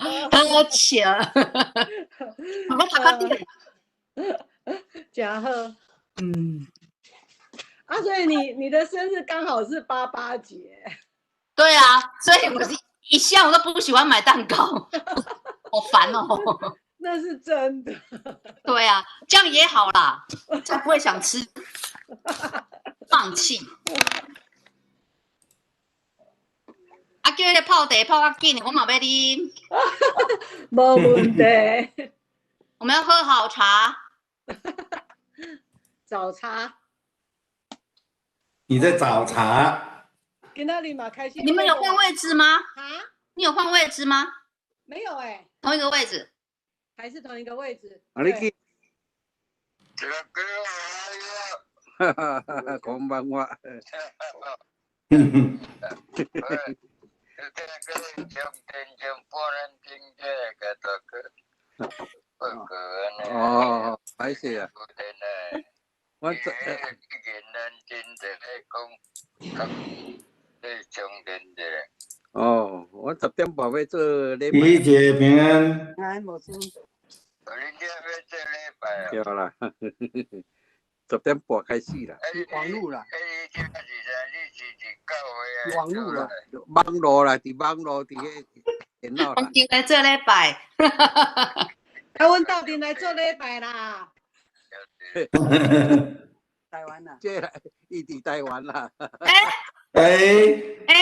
好笑。我頭殼頂。真好。啊，所以你的生日剛好是八八節。對啊，所以我是一向我都不喜歡買蛋糕，好煩哦。那是真的。對啊，這樣也好啦，就不會想吃，放棄。啊，叫你泡茶泡較緊，我嘛欲啉。無問題。我們要喝好茶。早茶。你在找茶？今仔日嘛開始。你們有換位置嗎？啊？你有換位置嗎？沒有欸。同一個位置。還是同一個位置。啊，你去。哈哈哈！こんばんは。哦，歹勢啊。我這。哦，我10點半欲做禮拜。李姐平安。平安無事。對啦，10點半開始啦。網路啦。網路啦。網路啦，佇網路佇彼電腦啦。就來做禮拜。啊，阮鬥陣來做禮拜啦。台灣啦。這伊佇台灣啦。欸。欸。欸。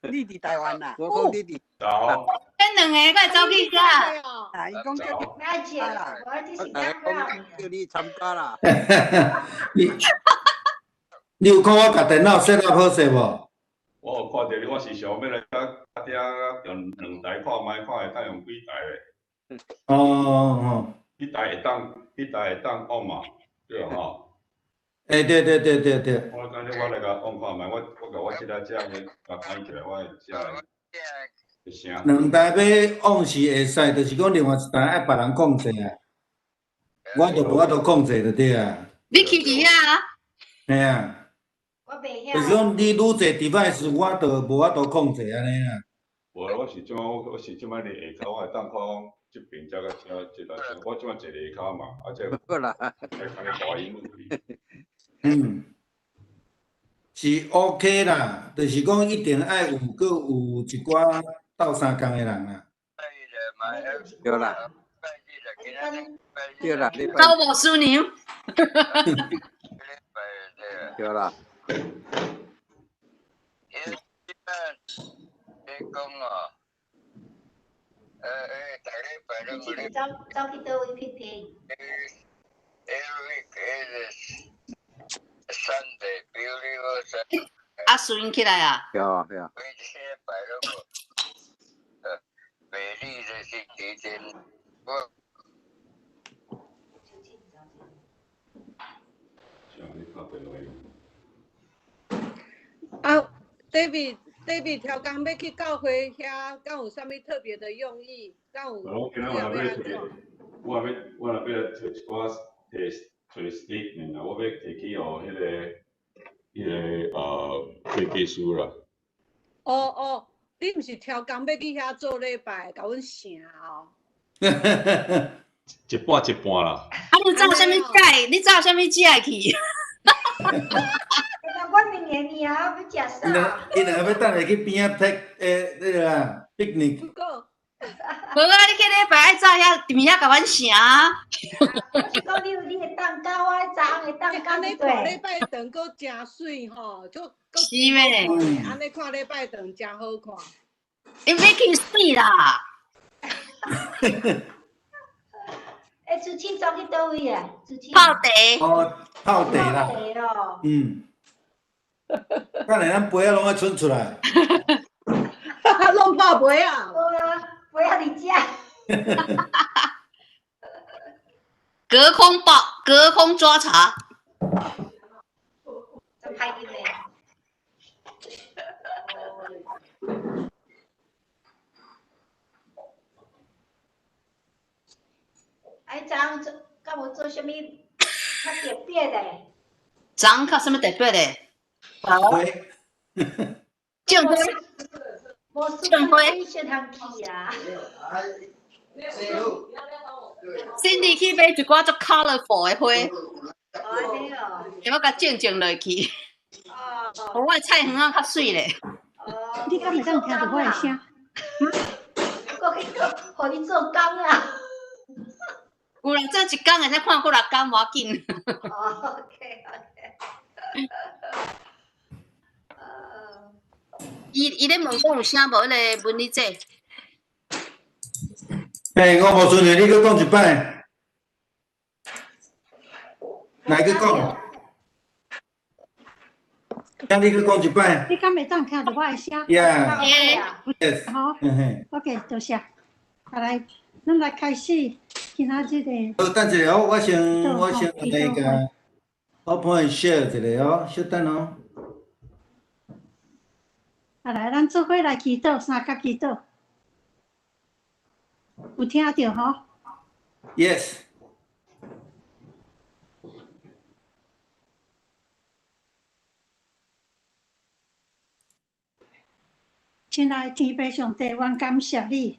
你佇台灣啦？我講你佇。走。恁兩个閣會走去遐？啊，伊講叫你啦，我講叫你參加啦。你你有看我共電腦設立好勢無？我有看著你，我是想欲來遮遮用兩台看覓，看會當用幾台咧。哦哦。彼台會當，彼台會當按嘛，對吼？欸，對對對對對。我感覺我來共按看覓，我共我這台遮個共開起來，我會遮個聲。兩台欲按是會使，就是講另外一台愛別人控制啊。我就無法度控制就對啊。你去佇遐啊？嘿啊。就是講你愈濟 device，我就無法度控制按呢啦。無，我是這擺，我是這擺佇下跤，我會當看講這邊遮佮遮這台車，我這擺坐佇下跤嘛，啊這。好啦。來共你大螢幕去。嗯，是 OK 啦，就是講一定愛有閣有一寡鬥相共的人啦。對啦。對啦，禮拜。走無輸娘。對啦。走走去佗位去聽？啊，順起來啊！對啊，對啊。啊，David，David，超工欲去教會遐，敢有啥物特別的用意？敢有？我今仔我若欲提，我若欲，我若欲提一寡提提 statement 啦，我欲提去予彼個會計師啦。哦哦，你毋是超工欲去遐做禮拜，共阮城哦。一半一半啦。啊，你走啥物食？你走啥物食去？我明年以後欲食啥？伊兩個欲等下去邊仔 pick 欸，彼個啊，picnic。無啊，你去禮拜愛走遐，佇遐共阮城。我是講你有你的蛋糕，我早昏的蛋糕。按呢看禮拜堂閣誠媠吼，就是咩？按呢看禮拜堂誠好看。伊欲去死啦！欸，朱慶走去佗位啊？朱慶。泡茶。哦，泡茶啦。泡茶咯。嗯。等下咱杯仔攏愛伸出來。攏泡杯仔。無啊，杯仔佇遮。隔空抱，隔空抓茶。真歹啉的。哎，昨昏做，敢有做啥物較特別的？昨昏較啥物特別的？會。種花，無事你先通去啊。 Cindy 去買一寡足 colourful 的花，哦，按呢哦。予我共種種落去。哦。予我的菜園仔較媠咧。哦。你敢會當聽著我的聲？閣去閣，予你做工啊！有啦，做一工會使看幾若工無要緊。哦，OK OK。伊伊咧問講有聲無？彼個文理姐。欸，我無順利，你閣講一擺。來，閣講。請你閣講一擺。你敢會當聽著我的聲 Yeah. ？Yes。好。OK，多謝。啊來，咱來開始今仔日的。好，等一下哦，我先來共 open share 一下哦，稍等哦。啊來，咱做伙來祈禱，三角祈禱。有聽著吼？Yes。親愛的天父上帝，阮感謝你，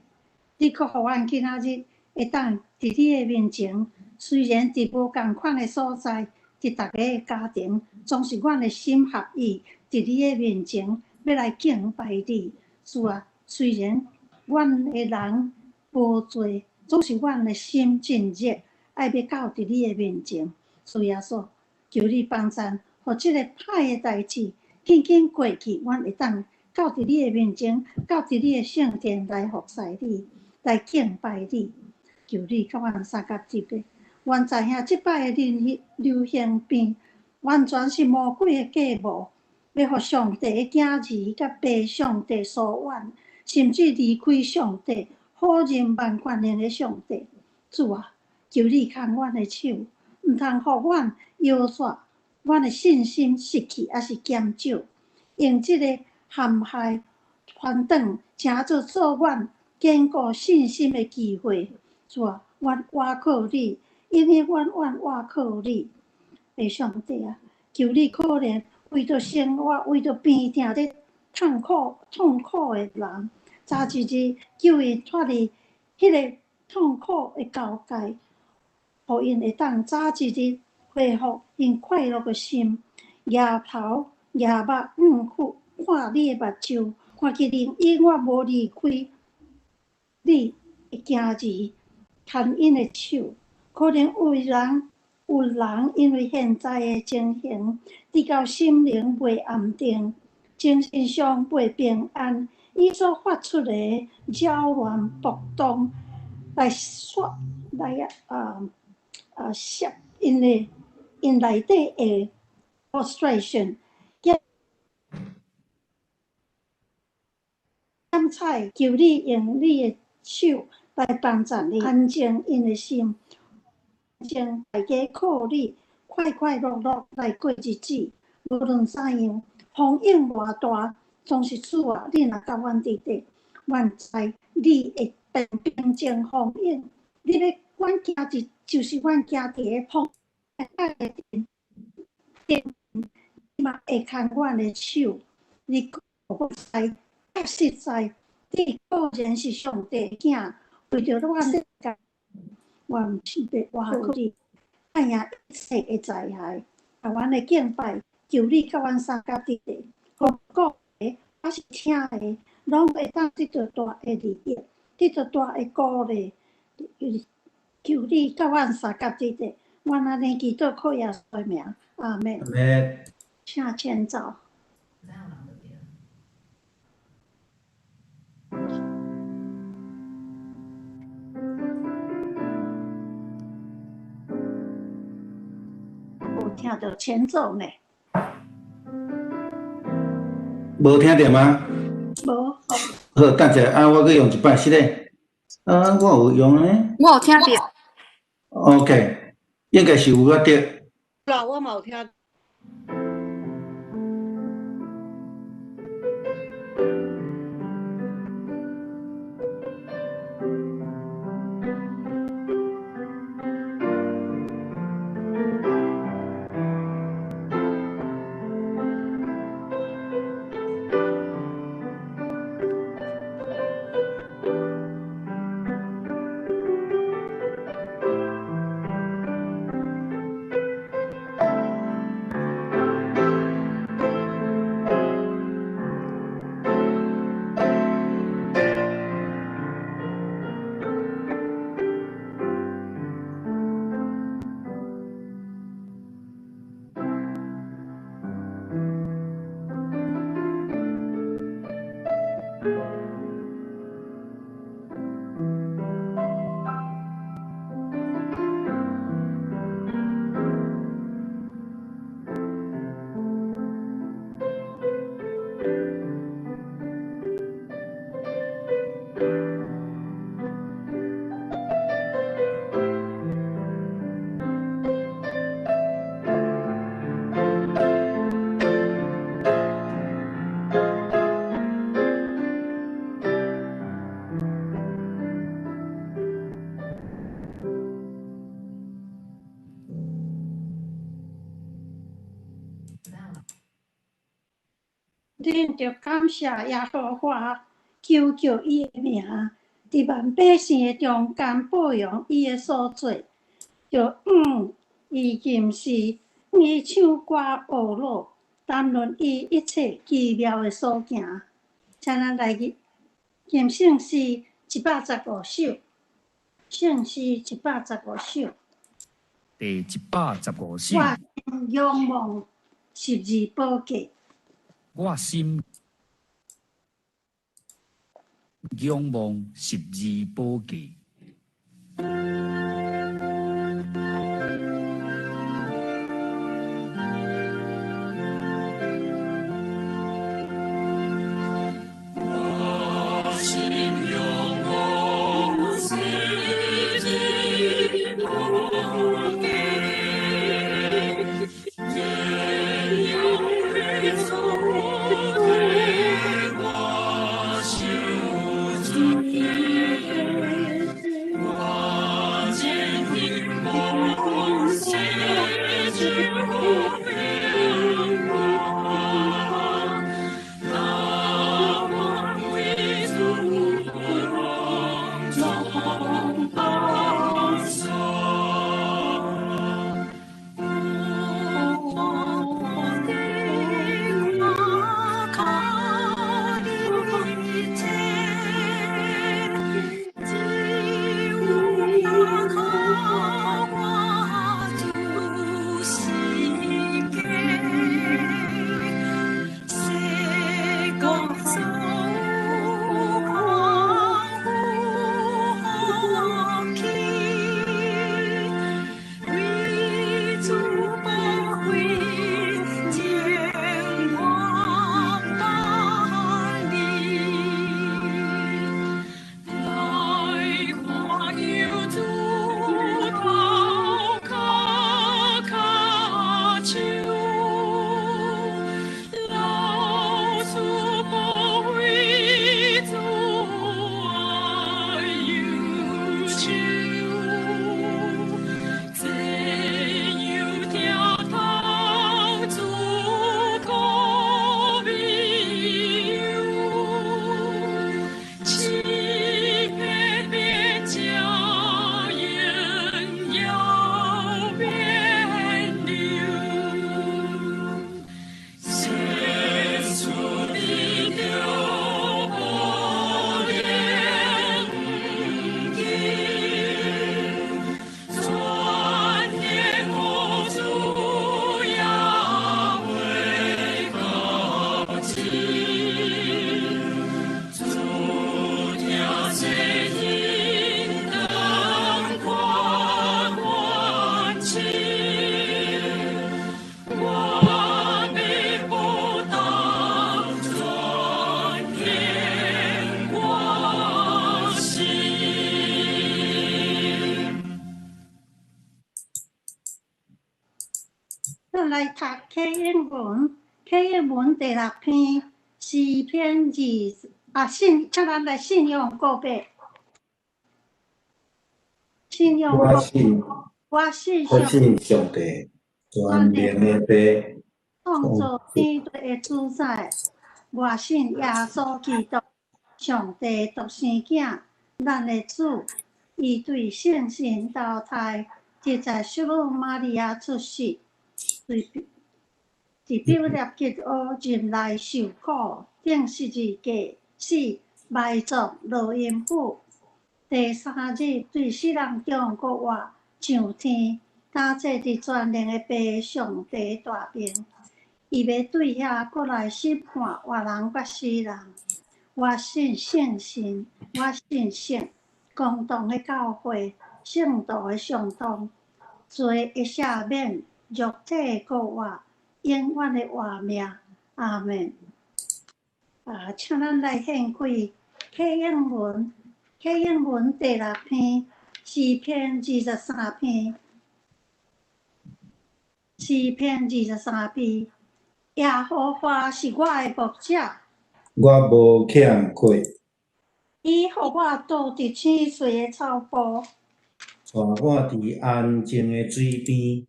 你閣予阮今仔日會當佇你的面前，雖然佇無仝款的所在，佇逐个的家庭，總是阮的心合意，佇你的面前欲來敬拜你。主啊，雖然阮的人無濟，總是阮的心真熱，愛欲到佇你的面前。主耶穌，求你幫贊，予這個歹的代誌緊緊過去，阮會當到佇你的面前，到佇你的聖殿來服侍你，來敬拜你。求你佮阮相佮入來。阮知影這擺的流行病，完全是魔鬼的計謀，欲予上帝的囝兒佮父上帝疏遠，甚至離開上帝，否認萬權能的上帝。主啊，求你牽阮的手，毋通予阮搖逝，阮的信心失去，抑是減少。用這個陷害翻轉，成做做阮堅固信心的機會。主啊，阮倚靠你，永永遠遠倚靠你。父上帝啊，求你可憐為著生活、為著病痛咧痛苦、痛苦的人，早一日救𪜶脫離彼个痛苦的交界，予𪜶會當早一日恢復𪜶快樂的心，抬頭舉目望看你的目睭，看見𪜶永遠無離開你的囝兒，牽𪜶的手。可能有人因為現在的情形，直到心靈袂安定，精神上袂平安，伊所發出的擾亂波動，來刷來啊啊攝𪜶的𪜶內底的 frustration。檢采，求你用你的手來幫助𪜶，安靜𪜶的心，將大家靠你，快快樂樂來過日子。無論怎樣，風湧偌大，總是主啊，你若佮阮佇咧，阮知你會平靜風湧。你欲阮行佇，就是阮行佇个風海的頂，你嘛會牽阮的手。你我知，確實在，你固然是上帝的囝，為著阮世界，我毋是欲倚靠你，戰贏一切的災害。啊，阮的敬拜，求你佮阮相佮佇咧，予講的，抑是聽的，攏會當得著大的利益，得著大的鼓勵。求你佮阮相佮佇咧，阮按呢祈禱靠耶穌的名，阿們。阿們。請前奏。有聽著前奏呢？無聽著嗎？無。好，等一下，啊，我閣用一擺，是咧。啊，我有用呢。我有聽著。 OK，應該是有啊對。啦，我嘛有聽。恁著感謝耶和華，求告伊的名，佇萬百姓的中間報揚伊的所作，著向伊吟詩，向伊唱歌呵咾，談論伊一切奇妙的所行。請咱來吟聖詩115首，聖詩一百十五首。第115首。我心仰望十字寶架。我心仰望十字寶架。我心仰望十字寶架，怎樣的主替我受罪？我真希望洗淨我，那愿為主榮中安所。我的靠你這，只有靠我主世界，世間所有困苦福氣，為主寶貴情願萬里，來看救主頭跤跤手，流出寶貴主愛憂愁，怎樣聽透主膏美油，欺騙變成榮耀變流，寫出你著無連記，全天我主也未到盡，主聽這人等看關心，我欲報答全天我心。咱來讀啟應文，啟應文第六篇，詩篇二啊信，請咱來信仰告白。信仰我告，信，我信我上信上帝全能的父，創造天地的主宰，我信耶穌基督，上帝獨生囝，咱的主，伊對聖神投胎，佇在聖母瑪利亞出世，對佇彼拉結烏入來受苦，釘十字架，死，埋葬，落陰府。第三日對死人中復活，上天，擔坐佇全能的父上帝大爿。伊欲對遐閣來審判活人佮死人。我信聖神，我信聖公同的教會，聖徒的相通，罪的赦免，肉體的復活，永遠的活命。阿們。啊，請咱來獻開啟應文，啟應文第六篇，詩篇23篇，詩篇23篇。耶和華是我的牧者，我無欠缺，伊予我倒佇青翠的草埔，帶我佇安靜的水邊，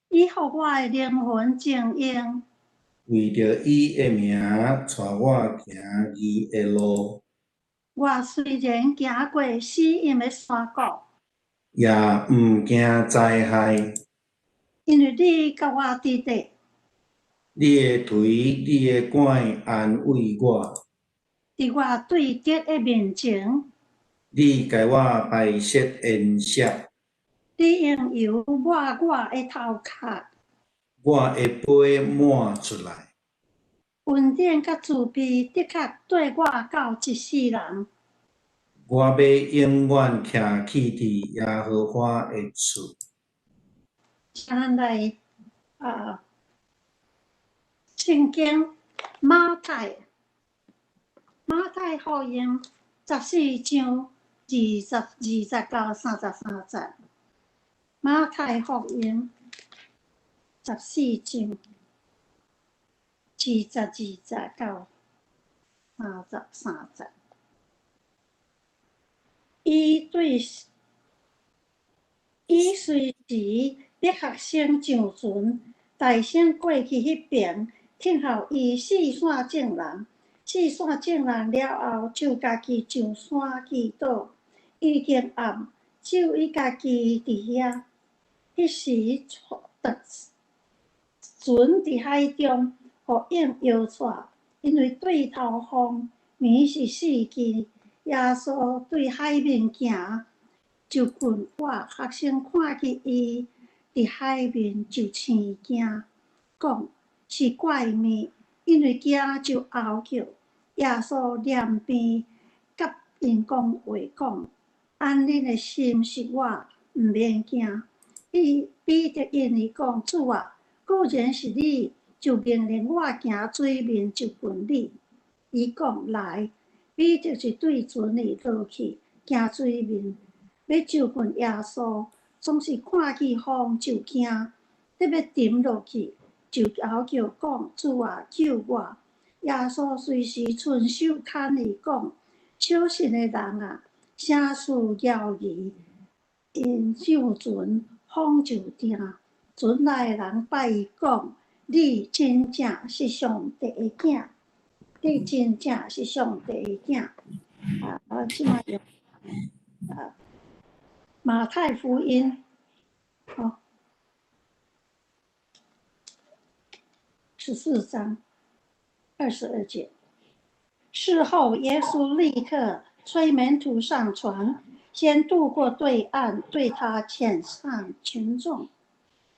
伊予我的靈魂靜養，為著伊的名，帶我行義的路。我雖然行過死蔭的山谷，也毋驚災害。因為你佮我佇咧。你的槌、你的拐安慰我。佇我對敵的面前，你共我擺設筵席。你用油抹我的頭殼。我的杯滿出來。恩典佮慈悲的確綴我到一世人。我欲永遠徛起佇耶和華的厝。請咱來啊，聖經馬太，馬太福音14章22節到33節。馬太福音十四章22節到33節。伊對伊隨時逼學生上船，大聲過去彼爿，聽候伊四散眾人。四散眾人了後，就家己上山祈禱。已經暗，只有伊家己佇遐。彼時，船佇海中，予湧搖掣，因為對頭風，暝是四更。耶穌對海面行，就近我。學生看見伊佇海面，就生驚，講是怪物，因為驚就嗷叫。耶穌躡邊佮𪜶講話講：安恁的心，是我，毋免驚。彼彼得應伊講：主啊，果然是你，就命令我行水面就近你。伊講來，彼得就對船裡落去，行水面，欲就近耶穌，總是看見風就驚，欲沉落去，就嗷叫講：主啊，救我！耶穌隨時伸手牽伊講：小信的人啊，啥事猶疑？𪜶上船，風就定。船內的人拜伊講：你真正是上帝的囝，你真正是上帝的囝。啊，我這擺用啊，馬太福音，好，14章22節。事後，耶穌立刻催門徒上船，先渡過對岸，對他遣散群眾。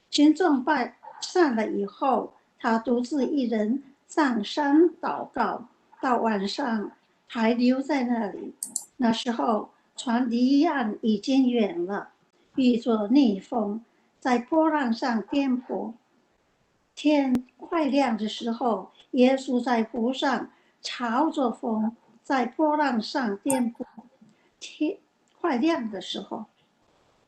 群眾拜散了以後，他獨自一人上山禱告，到晚上還留在那裡。那時候，船離岸已經遠了，遇著逆風，在波浪上顛簸。天快亮的時候，耶穌在湖上朝着風，在波浪上顛簸。天快亮的時候，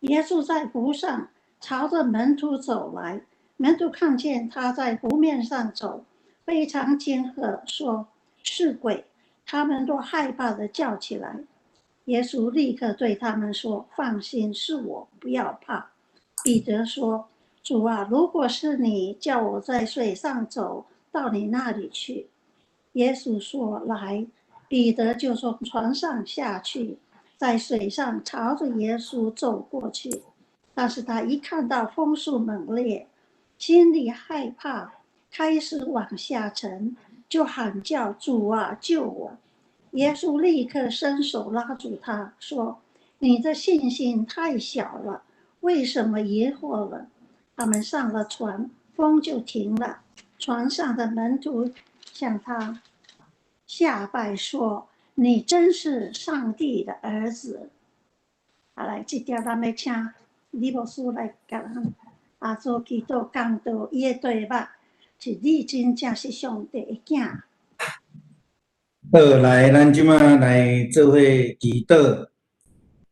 耶穌在湖上朝着門徒走來。門徒看見他在湖面上走，非常驚嚇，說是鬼。他們都害怕的叫起來。耶穌立刻對他們說：“放心，是我，不要怕。”彼得說：“主啊，如果是你，叫我在水上走到你那裡去。”耶穌說：“來。”彼得就從船上下去，在水上朝着耶穌走過去。但是他一看到風勢猛烈，心裡害怕，開始往下沉，就喊叫：“主啊，救我！”耶穌立刻伸手拉住他，說：“你的信心太小了，為什麼疑惑了？”他們上了船，風就停了。船上的門徒向他下拜說：“你真是上帝的兒子。”好，來，這條咱欲請李牧師來共咱啊做祈禱講道，伊的題目是你真正是上帝的囝。好，來，咱這擺來做伙祈禱。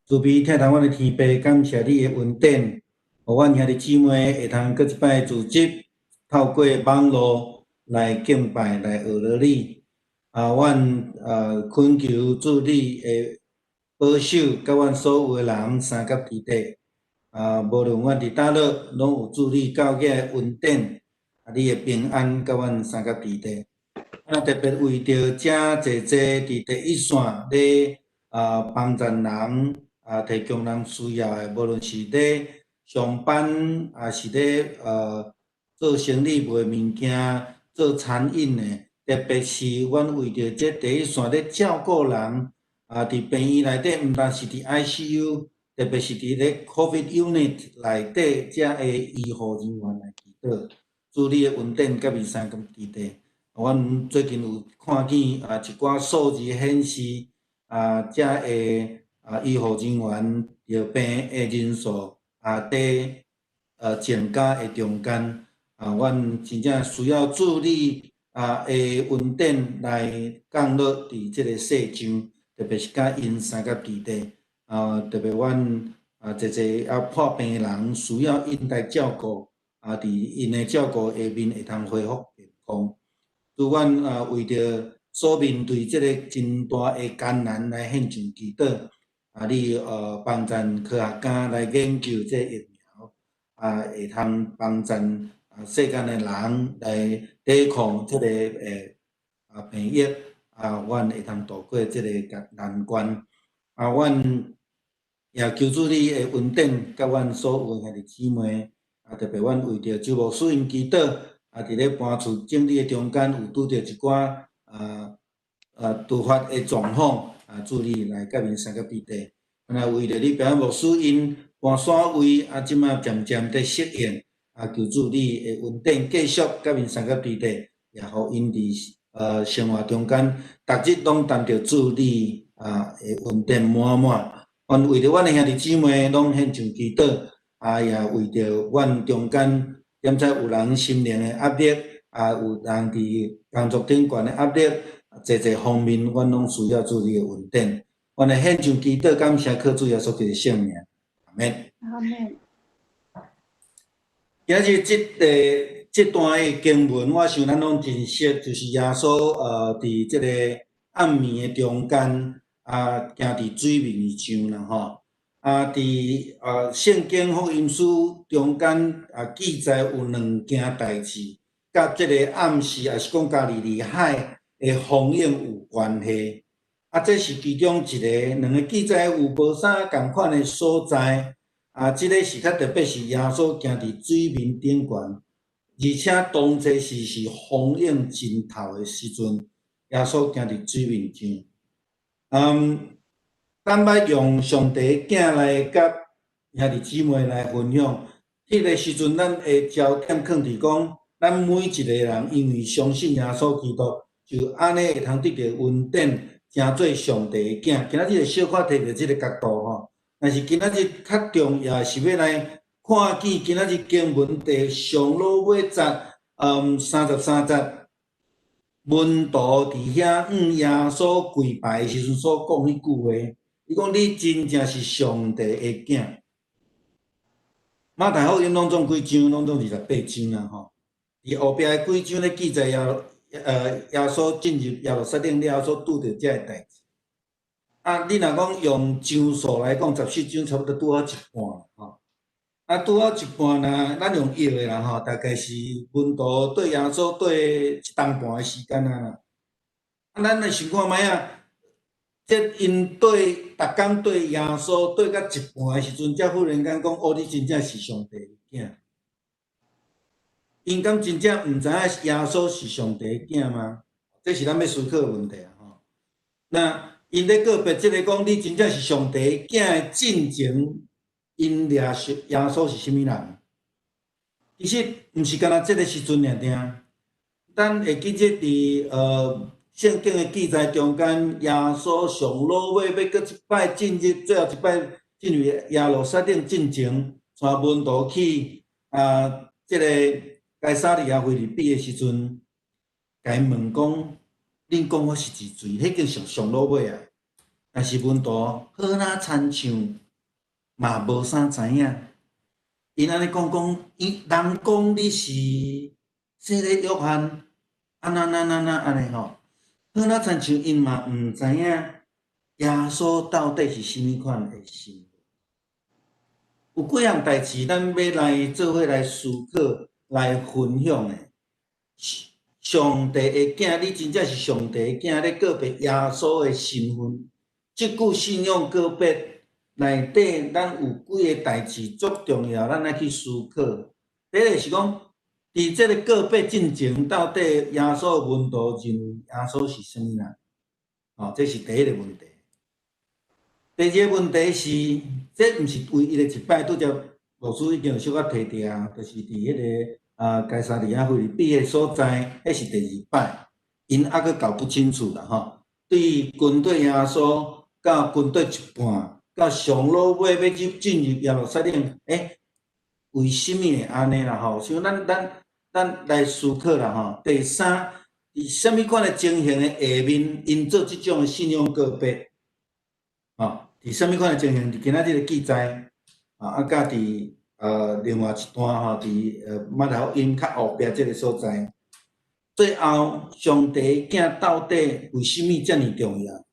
慈悲疼疼阮的天父，感謝你的恩典，予阮兄弟姊妹會通閣一擺組織，透過網路來敬拜，來學著你。啊，阮啊懇求主你的保守，佮阮所有的人相佮佇咧。啊，無論阮佇佗落，攏有主你教囝的恩典。啊，你的平安佮阮相佮佇咧。啊，特別為著遮濟濟佇第一線咧啊幫助人啊提供人需要的，無論是咧上班，抑是咧做生理賣物件、做餐飲的，特別是阮為著這第一線咧照顧人啊，佇病院內底，毋但是佇 ICU，特別是佇咧 COVID unit 內底遮的醫護人員來祈禱，主你的恩典佮伊相共佇咧。阮最近有看見啊一寡數字顯示啊，遮的啊醫護人員著病的人數啊佇增加的中間啊，阮真正需要主你啊的恩典來降落佇這个世上，特別是佮𪜶相佮佇咧啊，特別阮啊濟濟啊破病的人需要𪜶來照顧啊，佇𪜶的照顧下面會通恢復健康。主阮啊，為著所面對這个真大的艱難來獻上祈禱，啊，你幫贊科學家來研究這疫苗，啊，會通幫贊啊世間的人來抵抗這个啊病疫，啊，阮會通渡過這个難關。啊，阮也求主你的恩典，佮阮所有的兄弟姊妹，啊，特別阮為著周牧師𪜶祈禱。啊，佇咧搬厝整理的中間，有拄著一寡突發的狀況，啊，主你來佮𪜶相佮佇咧。啊，為著你平安牧師𪜶搬徙位，啊，這馬漸漸佇適應，啊，求主你的恩典繼續佮𪜶相佮佇咧，也予𪜶佇生活中間，逐日攏擔著主你啊的恩典滿滿。阮為著阮的兄弟姊妹攏獻上祈禱，啊，也為著阮中間。踮遮有人心靈的壓力，啊，有人佇工作頂懸的壓力，濟濟方面，阮攏需要主你的恩典。阮來獻上祈禱，感謝靠主耶穌基督聖名，阿們。阿們。今日這个這段的經文，我想咱攏真熟，就是耶穌佇這个暗暝的中間啊，行佇水面上啦吼。啊，佇聖經福音書中間啊記載有兩件代誌，佮這个暗時，抑是講加利利海的風湧有關係。啊，這是其中一个，兩个記載有無啥仝款的所在。啊，這个是較特別，是耶穌行佇水面頂懸，而且當這時是風湧真透的時陣，耶穌行佇水面上。咱欲用上帝的囝來佮兄弟姊妹來分享。彼个時陣，咱的焦點囥佇講，咱每一个人因為相信耶穌基督，就按呢會通得著恩典，成做上帝的囝。今仔日小可提著這个角度吼，但是今仔日較重要是欲來看見今仔日經文第上落尾節，33節，門徒佇遐向耶穌跪拜的時陣所講彼句話。伊講你真正是上帝的囝。馬太福音攏總幾章？攏總28章啦吼。佇後壁的幾章咧記載耶穌進入耶路撒冷了後所拄著這个代誌。啊，你若講用章數來講，14章差不多拄好一半吼。啊，拄好一半若咱用約的啦吼，大概是門徒綴耶穌綴一冬半的時間啊啦。啊，咱來想看覓仔？這𪜶綴逐工綴耶穌綴到一半的時陣，才忽然間講：哦，你真正是上帝的囝。𪜶敢真正毋知影耶穌是上帝的囝嗎？這是咱欲思考的問題啊！吼，那𪜶咧告白這个講你真正是上帝的囝的進前，𪜶掠是耶穌是啥物人？其實毋是干焦這个時陣爾爾，咱會記得佇聖經的記載中間，耶穌上落尾欲閣一擺進入，最後一擺進入耶路撒冷進前，帶門徒去啊，這个該撒利亞腓立比的時陣，共𪜶問講：恁講我是一誰？彼經上上落尾啊！但是門徒好若親像嘛無啥知影。𪜶按呢講講，伊人講你是洗禮約翰，按怎按怎按怎按呢吼？好若親像𪜶嘛毋知影耶穌到底是啥物款的身份。有幾項代誌，咱欲來做伙來思考、來分享的。上帝的囝，你真正是上帝的囝，咧告白耶穌的身份。這句信仰告白內底，咱有幾个代誌足重要，咱愛去思考。第一个是講，佇這个告白進前，到底耶穌的門徒認為耶穌是啥物人？哦，這是第一个問題。第二个問題是，這毋是唯一的一擺，拄才牧師已經有小可提著啊，就是佇彼个該撒利亞腓立比的所在，彼是第二擺，𪜶猶閣搞不清楚啦吼。對軍隊耶穌到軍隊一半，到上落尾欲入進入耶路撒冷，為啥物會按呢啦吼？像咱來思考啦吼。第三，佇啥物款的情形的下面，𪜶做這種的信仰告白？吼，佇啥物款的情形？佇今仔日的記載，啊，佮佇另外一段吼，佇馬太福音較後壁這个所在。最後，上帝囝到底為啥物遮爾重要？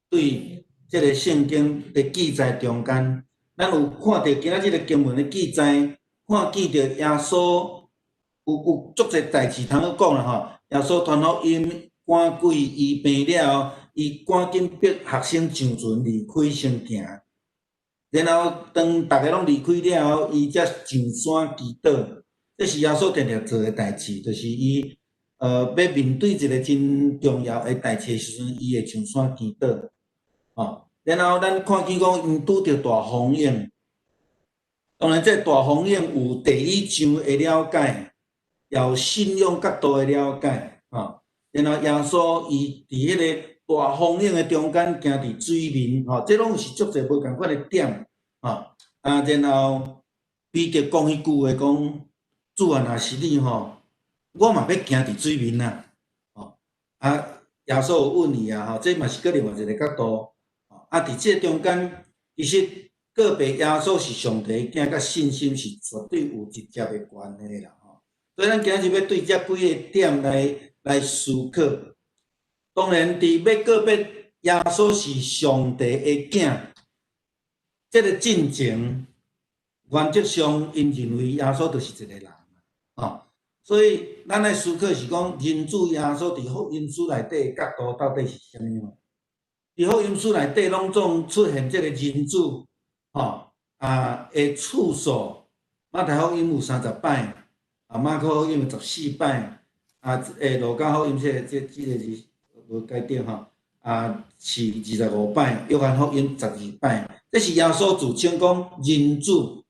對這个聖經的記載中間，咱有看著今仔日的經文的記載，看見著耶穌有足濟代誌通好講啦吼。耶穌傳福音趕鬼醫病了後，伊趕緊逼學生上船離開先行。然後當逐家攏離開了後，伊才上山祈禱。這是耶穌定定做的代誌，就是伊欲面對一个真重要的代誌的時陣，伊會上山祈禱。吼，然後咱看見講，𪜶拄著大風湧。當然，這大風湧有地理上的了解，也有信仰角度的了解。吼，然後耶穌伊佇彼个大風湧的中間行佇水面，吼，這攏是足濟無仝款的點，吼。啊，然後彼得講彼句話講：主啊，若是你吼，我嘛欲行佇水面啊。吼，啊，耶穌有問伊啊，吼，這嘛是閣另外一个角度。啊，佇這中間，其實告白耶穌是上帝的囝，佮信心是絕對有直接的關係啦，吼。所以咱今日欲對這幾个點來思考。當然，佇欲告白耶穌是上帝的囝，這个進前，原則上𪜶認為耶穌就是一个人，吼。所以咱愛思考是講，認主耶穌佇福音書內底的角度到底是啥物？佇福音書內底攏總出現這个人子，吼啊的次數，馬太福音有30擺，啊馬可福音有14擺，啊路加福音這個是無改變吼，啊是25擺，約翰福音12擺。這是耶穌自稱講人子，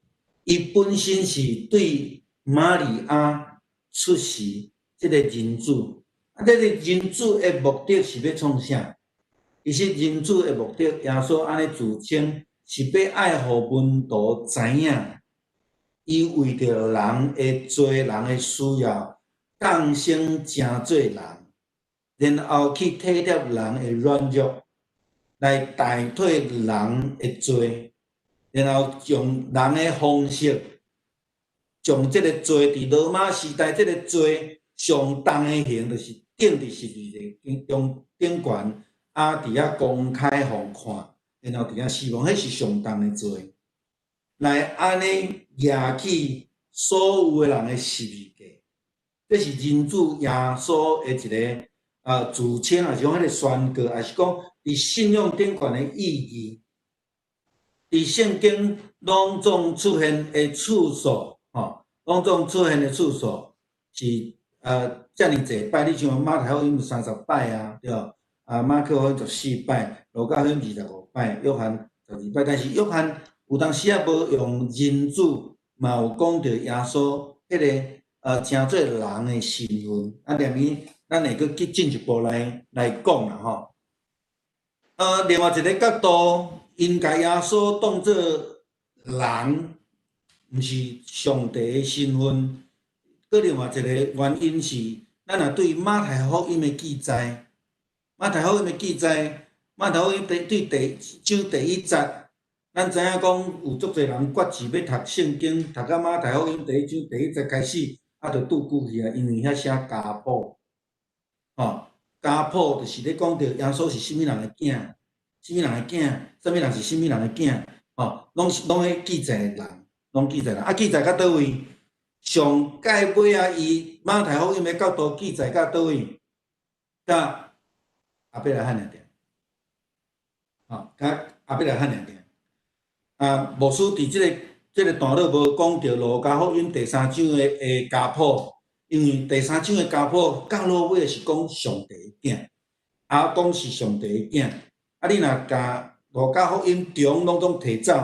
伊本身是對瑪利亞出世這个人子，啊這个人子的目的是欲創啥？其實人子的目的，耶穌按呢自稱，是欲愛予門徒知影，伊為著人的罪、人的需要，降生成做人，然後去體貼人的軟弱，來代替人的罪，然後用人的方式，將這个罪佇羅馬時代，這个罪上重的刑，就是釘佇十字架中頂懸。啊！佇遐公開予看，然後佇遐死亡，彼是上重的罪。來按呢舉起所有的人的十字架，這是人子耶穌的一个自稱，抑是講彼个宣告，抑是講佇信仰頂懸的意義。佇聖經攏總出現的次數，吼，攏總出現的次數是遮爾濟擺，你像馬太福音有30擺啊，對無？啊，馬可福音14擺，路加福音25擺，約翰12擺。但是約翰有當時仔無用人子，嘛有講著耶穌彼个成做人的身份。啊，連伊咱會閣去進一步來講啦吼。另外一个角度，𪜶共耶穌當做人，毋是上帝的身份。閣另外一个原因是，咱若對馬太福音的記載，馬太福音的記載，馬太福音對第一章第一節，咱知影講有足濟人決志欲讀聖經，讀到馬太福音第一章第一節開始，啊，就拄久去啊，因為遐寫家譜，吼，家譜就是咧講著耶穌是啥物人的囝，啥物人的囝，啥物人是啥物人的囝，吼，攏是攏彼記載人，攏記載人，啊，記載到佗位？上蓋尾仔，伊馬太福音的角度記載到佗位？佮亞伯拉罕爾爾。吼，佮亞伯拉罕爾爾。啊，牧師佇這個段落無講著路加福音第三章的家譜，因為第三章的家譜到落尾是講上帝的囝，亞當是上帝的囝。啊，你若共路加福音中攏總提走，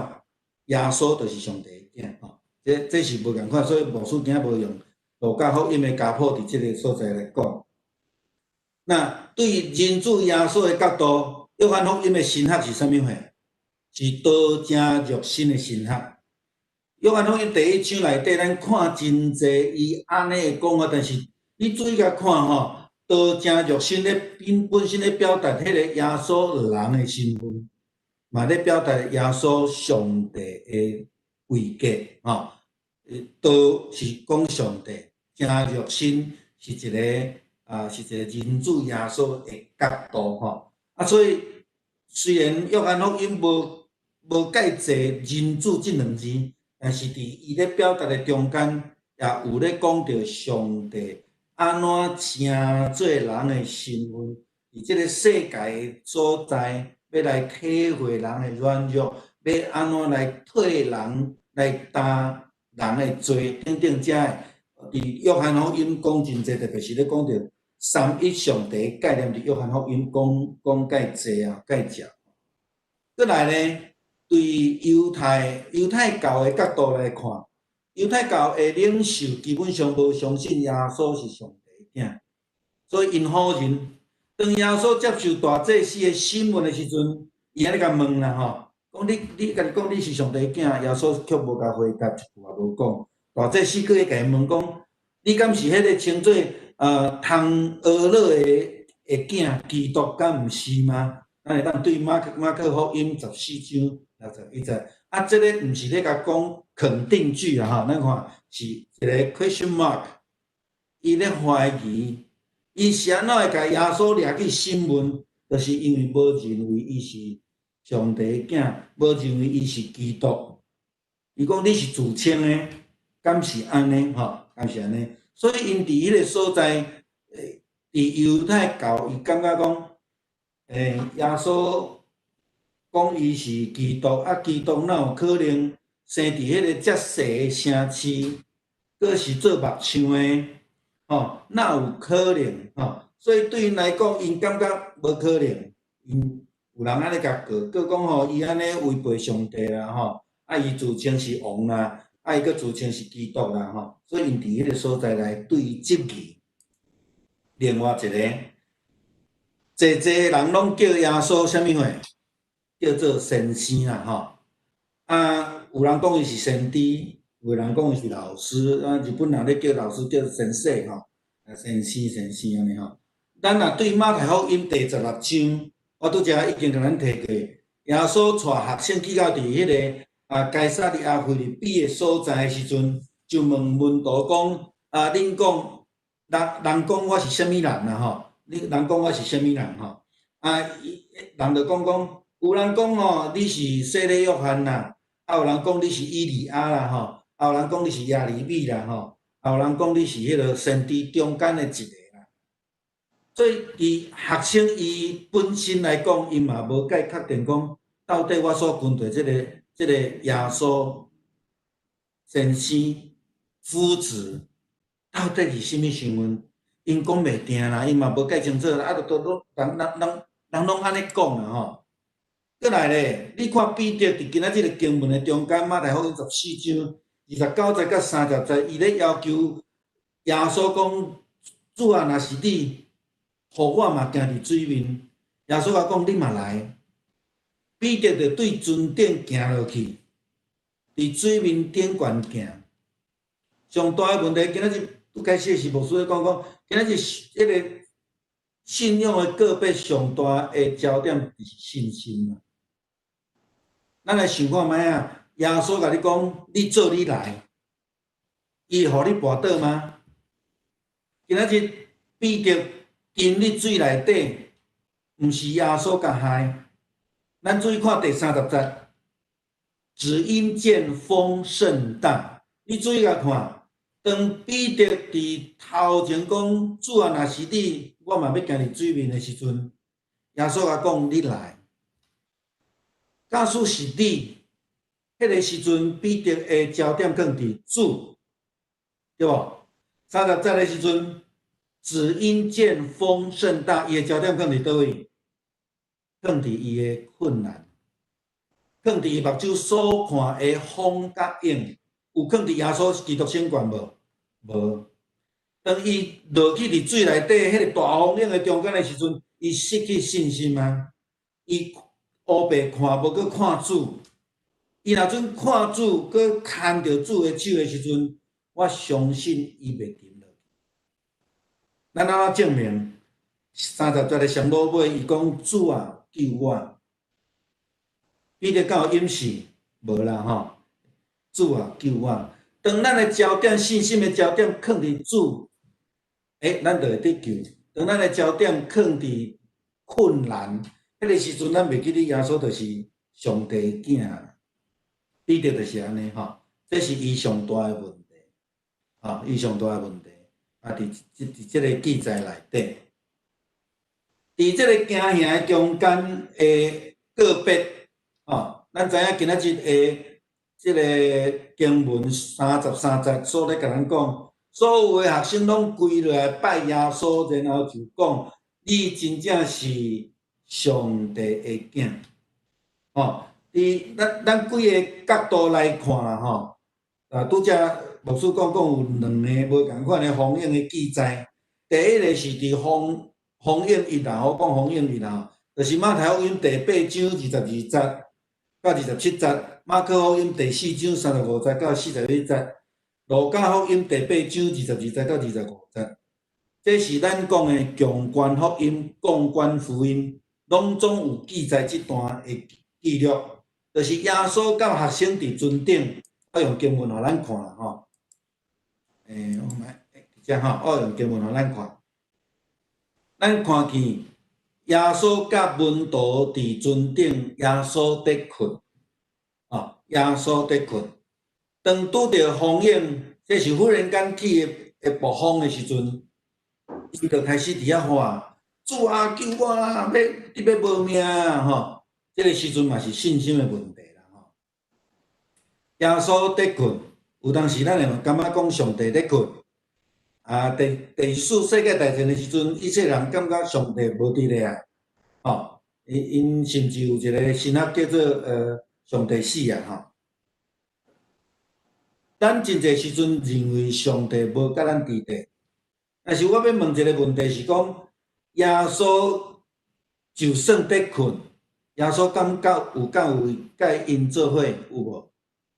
耶穌就是上帝的囝吼。這是無仝款，所以牧師今仔無用路加福音的家譜佇這個所在來講。那對人子耶穌的角度，約翰福音的神學是啥物貨？是道成肉身的神學。約翰福音第一章內底，咱看真濟伊按呢的講法，但是你注意共看吼，道成肉身咧本身咧表達彼個耶穌人的身份，嘛咧表達耶穌上帝的位格吼。道是講上帝，成肉身是一個啊，是一個人子耶穌的角度吼。啊，所以雖然約翰福音無蓋濟人子這兩字，但是佇伊咧表達的中間，也有咧講著上帝按怎成做人的身份，佇這個世界的所在，欲來體會人的軟弱，欲按怎來替人來擔人的罪等等，遮的，佇約翰福音講真濟，特別是咧講著三一上帝概念，佇約翰福音講講蓋濟啊，蓋濟。閣來呢，對猶太教的角度來看，猶太教的領袖基本上無相信耶穌是上帝的囝，所以𪜶否認。當耶穌接受大祭司的審問的時陣，伊按呢共問啦吼，講你家己講你是上帝囝，耶穌卻無共回答，一句也無講。大祭司閣會共伊問講，你敢是彼個稱做通呵咾的囝基督，敢毋是嗎？咱會當對馬可福音14章61節，啊，這個毋是咧共講肯定句啊吼，咱看是一個 question mark，伊咧懷疑，伊是按怎會共耶穌掠去審問，就是因為無認為伊是上帝的囝，無認為伊是基督。伊講你是自稱的，敢是按呢？吼，敢是按呢？所以𪜶佇彼個所在，佇猶太教，伊感覺講，耶穌講伊是基督，啊，基督哪有可能生佇彼個遮細的城市，閣是做木匠的，吼，哪有可能？吼，所以對𪜶來講，𪜶感覺無可能。𪜶有人按呢共告，閣講吼，伊按呢違背上帝啦，吼，啊，伊自稱是王啦，啊，伊閣自稱是基督啦，吼，所以𪜶佇彼個所在來對伊質疑。另外一個，濟濟人攏叫耶穌啥物貨？叫做先生啦，吼。啊，有人講伊是先知，有人講伊是老師，啊，日本人咧叫老師叫先生吼，啊，先生先生按呢吼。咱若對馬太福音第16章，我拄才已經共咱提過，耶穌帶學生去到佇彼個啊該撒利亞腓立比的所在的時陣，就問門徒講：啊，恁講人人講我是啥物人啊？吼，恁人講我是啥物人？吼，啊，人就講講，有人講吼，你是洗禮約翰啦，啊，有人講你是以利亞啦，吼，啊，有人講你是耶利米啦，吼，啊，有人講你是彼個先知中間的一個啦。所以，佇學生伊本身來講，伊嘛無蓋確定講，到底我所跟隨這個耶穌先生夫子，到底是啥物身份？𪜶講袂定啦，𪜶嘛無蓋清楚啦，啊，都攏人人人人攏按呢講啦吼。閣來咧，你看彼得佇今仔這個經文的中間，馬太福音14章29節佮30節，伊咧要求耶穌講：主啊，若是你，予我嘛行佇水面。耶穌共講：你嘛來。彼得就對船頂行落去，佇水面頂懸行。上大的問題，今仔日拄開始時牧師咧講講，今仔日彼個信仰的告白上大的焦點就是信心啊。咱來想看覓啊？耶穌共你講，你做你來，伊會予你跋倒嗎？今仔日彼得沉佇水內底，毋是耶穌共害。咱注意看第30節，只因見風甚大。你注意共看，當彼得佇頭前講主啊，若是你，我嘛欲行佇水面的時陣，耶穌共講你來。假使是你，彼个時陣彼得的焦點囥佇主，對無？30節的時陣，只因見風甚大，伊的焦點囥佇佗位？囥佇伊的困難，囥佇伊目睭所看的風佮湧，有囥佇耶穌基督身懸無？無。當伊落去佇水內底，彼个大風湧的中間的時陣，伊失去信心啊！伊烏白看，無閣看主。伊若準看主，閣牽著主的手的時陣，我相信伊袂沉落去。咱按怎證明？30節的上落尾，伊講主啊，救我！彼得敢有應是？無啦吼！主啊，救我！當咱的焦點、信心的焦點囥佇主，咱就會得救。當咱的焦點囥佇困難，彼个時陣，咱袂記得耶穌就是上帝的囝。彼得就是按呢吼，這是伊上大的問題，吼，伊上大的問題。啊，佇這个記載內底，佇這个經行的中間的個別，吼，咱知影今仔日的這个經文33節所咧共咱講，所有的學生攏跪落來拜耶穌，然後就講：你真正是上帝的囝，吼。佇咱幾个角度來看啦，吼，啊，拄才牧師講講有兩个無仝款的風湧的記載。第一个是佇風湧一啦，我講風湧一啦，就是馬太福音第八章22節到27節，馬可福音第四章35節到41節，路加福音第八章22節到25節。這是咱講的共觀福音、共觀福音，攏總有記載這段的記錄。就是耶穌佮學生佇船頂，我用經文予咱看啦吼。我來，這吼，我用經文予咱看。咱看見耶穌佮門徒佇船頂，耶穌佇睏，吼，耶穌佇睏。當拄著風湧，這是忽然間起的暴風的時陣，伊就開始佇遐喊：主啊，救我啦！欲欲無命啊！吼！這个時陣嘛是信心的問題啦，吼。耶穌佇睏，有當時咱會感覺講上帝佇睏。啊，第二次世界大戰的時陣，以色列人感覺上帝無佇咧啊，吼，𪜶甚至有一个神學叫做上帝死啊，吼。咱真濟時陣認為上帝無佮咱佇咧，但是我欲問一个問題是講，耶穌就算佇睏，耶穌敢佮有敢有佮𪜶做伙有無？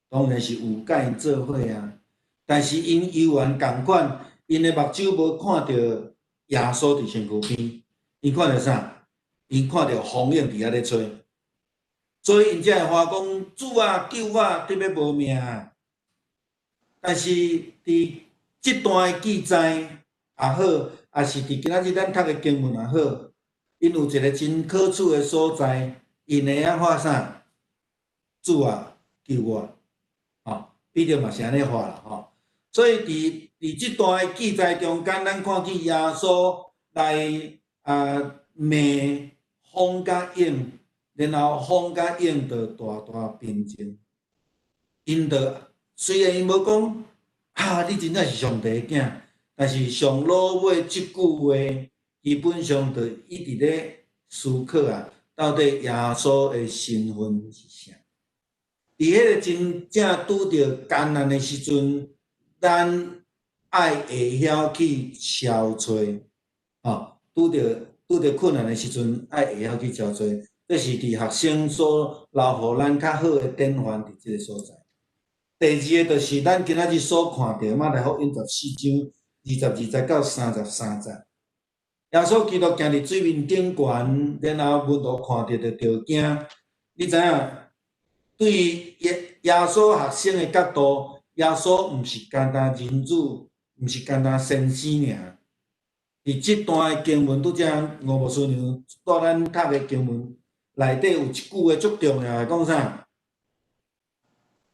當然是有佮𪜶做伙啊，但是𪜶猶原仝款，𪜶的目睭無看著耶穌佇身軀邊，𪜶看著啥？𪜶看著風湧佇遐咧吹，所以𪜶才會喊講：主啊，救我！得欲無命啊！但是佇這段的記載也好，抑是佇今仔日咱讀的經文也好，𪜶有一个真可取的所在，𪜶會曉喊啥？主啊，救我！吼，彼得嘛是按呢喊啦，吼。所以佇這段的記載中間，咱看見耶穌來啊罵風佮湧，然後風佮湧就大大平靜。𪜶就雖然𪜶無講啊，你真正是上帝的囝，但是上落尾這句話，基本上就一直咧思考啊，到底耶穌的身份是啥？佇彼个真正拄著艱難的時陣，咱愛會曉去敲揣，吼，拄著困難的時陣，愛會曉去敲揣，這是佇學生所留予咱較好的典範佇這个所在。第二个就是咱今仔日所看著馬太福音14章22節到33節，耶穌基督行佇水面頂懸，然後門徒看著就著驚。你知影？對耶穌學生的角度，耶穌毋是干焦人子，毋是干焦先生爾。佇這段的經文，拄才吳牧師娘帶咱讀的經文內底有一句話足重要的，講啥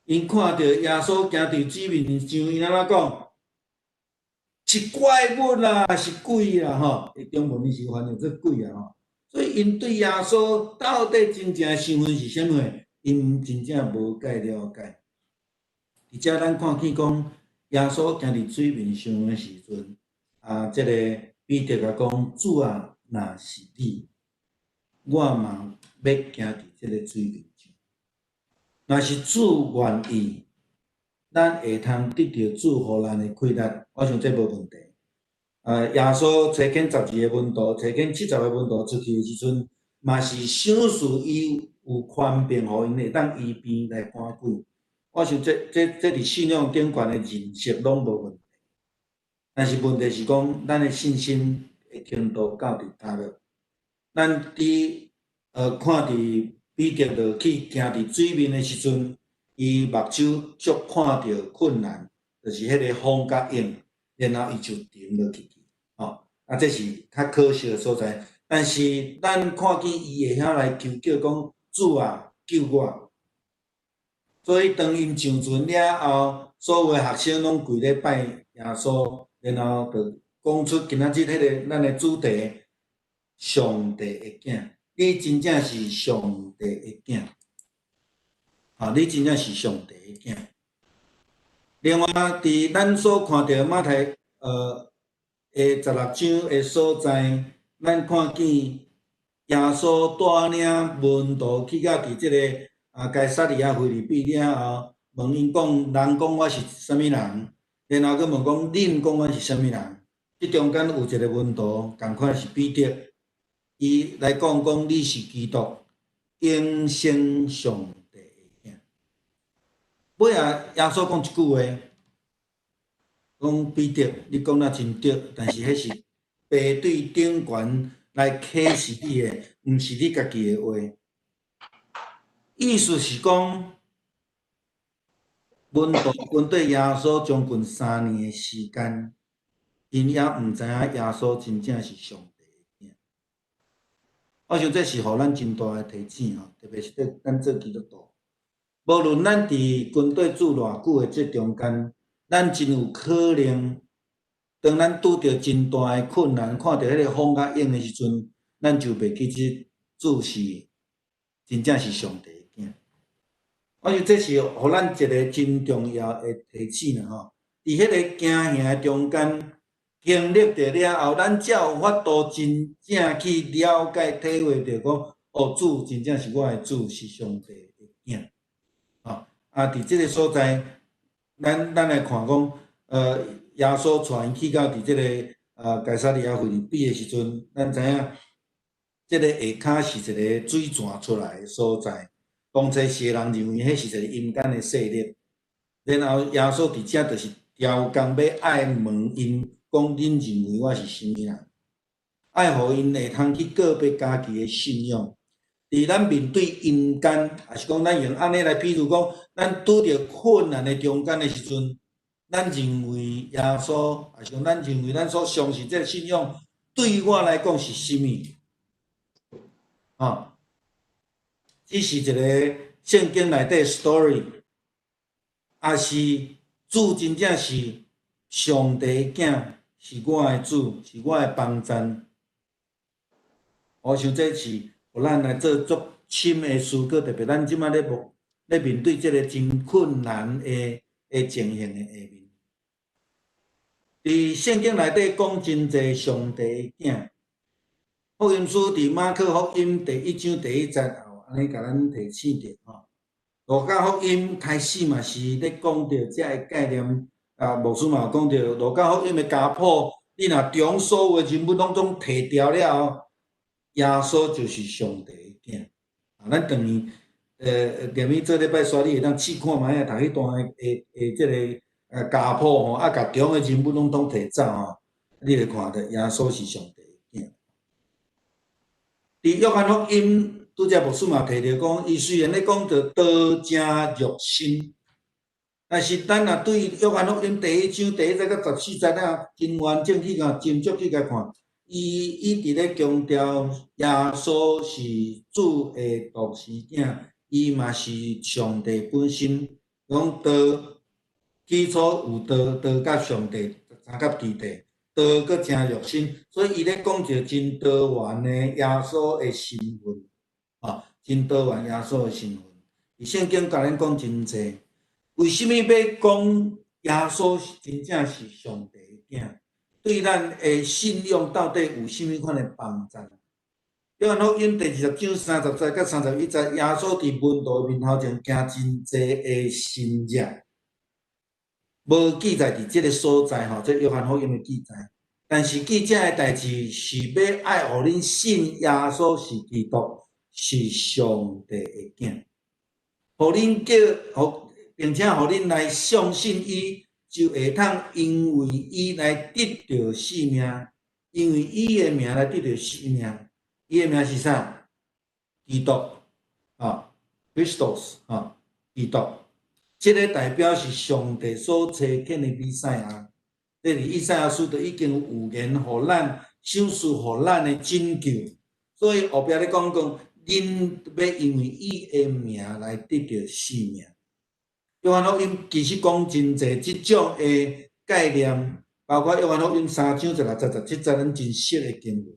？𪜶看著耶穌行佇水面上，𪜶按怎講？是怪物啦，是鬼啦，吼！中文是翻譯做鬼啊，吼！所以𪜶對耶穌到底真正身份是啥物，𪜶真正無蓋了解。而且咱看見講，耶穌行佇水面上的時陣，啊，這个彼得共講：主啊，若是你，我嘛欲行佇這个水面上。若是主願意，咱會通得著主予咱的氣力，我想這無問題。啊，耶穌差遣12個門徒，差遣70個門徒出去的時陣，嘛是賞賜伊有權柄，予𪜶會當醫病來趕鬼。我想這、這、這佇信仰頂懸的認識攏無問題。但是問題是講，咱的信心的程度到佇佗落？咱佇看佇彼得落去行佇水面的時陣，伊目睭足看著困難，就是彼个風佮湧，然後伊就沉落去去，吼！啊，這是較可惜的所在。但是咱看見伊會曉來求叫講主啊，救我！所以當𪜶上船了後，所有的學生攏跪咧拜耶穌，然後就講出今仔日彼个咱的主題：上帝的囝，你真正是上帝的囝，啊，你真正是上帝的囝。另外，佇咱所看著馬太的16章的所在，咱看見耶穌帶領門徒去到佇這个該撒利亞腓立比了後，問𪜶講：人講我是啥物人？然後閣問講：恁講我是啥物人？這中間有一个門徒，仝款是彼得，伊來講講你是基督，永生上帝的囝。尾仔耶穌講一句話，講彼得，你講得真對，但是彼是父對頂懸來啟示你的，毋是你家己的話。意思是講，門徒跟綴耶穌將近3年的時間，𪜶也毋知影耶穌真正是上帝的囝。我想這是予咱真大的提醒吼，特別是對咱做基督徒，無論咱佇跟綴主偌久的這中間，咱真有可能，當咱拄著真大的困難，看著彼个風佮湧的時陣，咱就袂記得主是真正是上帝的囝。我想這是予咱一个真重要的提醒啦吼。佇彼个經營的中間，經歷著了後，咱才有法度真正去了解、體會著講，哦，主真正是我的主，是上帝的囝。吼，啊，佇這个所在，咱來看講，耶穌帶𪜶去到佇這个該撒利亞腓立比的時陣，咱知影，這个下跤是一个水泉出來的所在。當初時的人認為彼是一个陰間的勢力，然後耶穌佇遮就是刁工欲愛問𪜶講，恁認為我是啥物人？愛予𪜶會通去告別家己的信仰。佇咱面對陰間，抑是講咱用按呢來比喻講，咱拄著困難的中間的時陣，咱認為耶穌，抑是講咱認為咱所相信這个信仰，對我來講是啥物？吼，這是一个聖經內底 story，抑是主真正是上帝的囝，是我的主，是我的幫贊。我想這是予咱來做足深的思考，特別咱這擺咧面咧面對這个真困難的情形的下面。佇聖經內底講真濟上帝的囝，福音書佇馬可福音第一章第一節也有按呢共咱提醒著吼。路加福音開始嘛是咧講著這个概念，啊，牧師嘛有講著路加福音的家譜，你若將所有的人物攏總提掉了後，耶穌就是上帝的囝。啊，咱轉去，踮去做禮拜煞，你會當試看覓啊，讀彼段的這个家譜吼，啊，共中的人物攏總提走吼，你會看著耶穌是上帝的囝。佇約翰福音，拄才牧師嘛提著講，伊雖然咧講著道成肉身，但是咱若對約翰福音第一章第一節到14節啊，真完整去共斟酌去共看，伊一直咧強調耶穌是主的獨生囝，伊嘛是上帝本身，講道起初有道，道佮上帝三佮基地，道閣成肉身，所以伊咧講一个真多元的耶穌的身份，吼，真多元耶穌的身份。佇聖經共咱講真濟，為啥物欲講耶穌真正是上帝的囝？對咱的信仰到底有啥物款的幫助？約翰福音第20章30節佮31節，耶穌佇門徒面頭前行真濟的神跡，無記載佇這个所在吼，這約翰福音的記載。但是記這个代誌是欲愛予恁信耶穌是基督，是上帝的囝，予恁叫，予並且予恁來相信伊，就會通因為伊來得著生命，因為伊的名來得著生命。伊的名是啥？基督，啊，Christos，啊，基督。這个代表是上帝所差遣的彌賽亞。這佇以賽亞書就已經有預言，予咱賞賜予咱的拯救。所以後壁咧講講，恁欲因為伊的名來得著生命。約翰福音其實講真濟這種的概念，包括約翰福音3章16節17節，咱真熟的經文，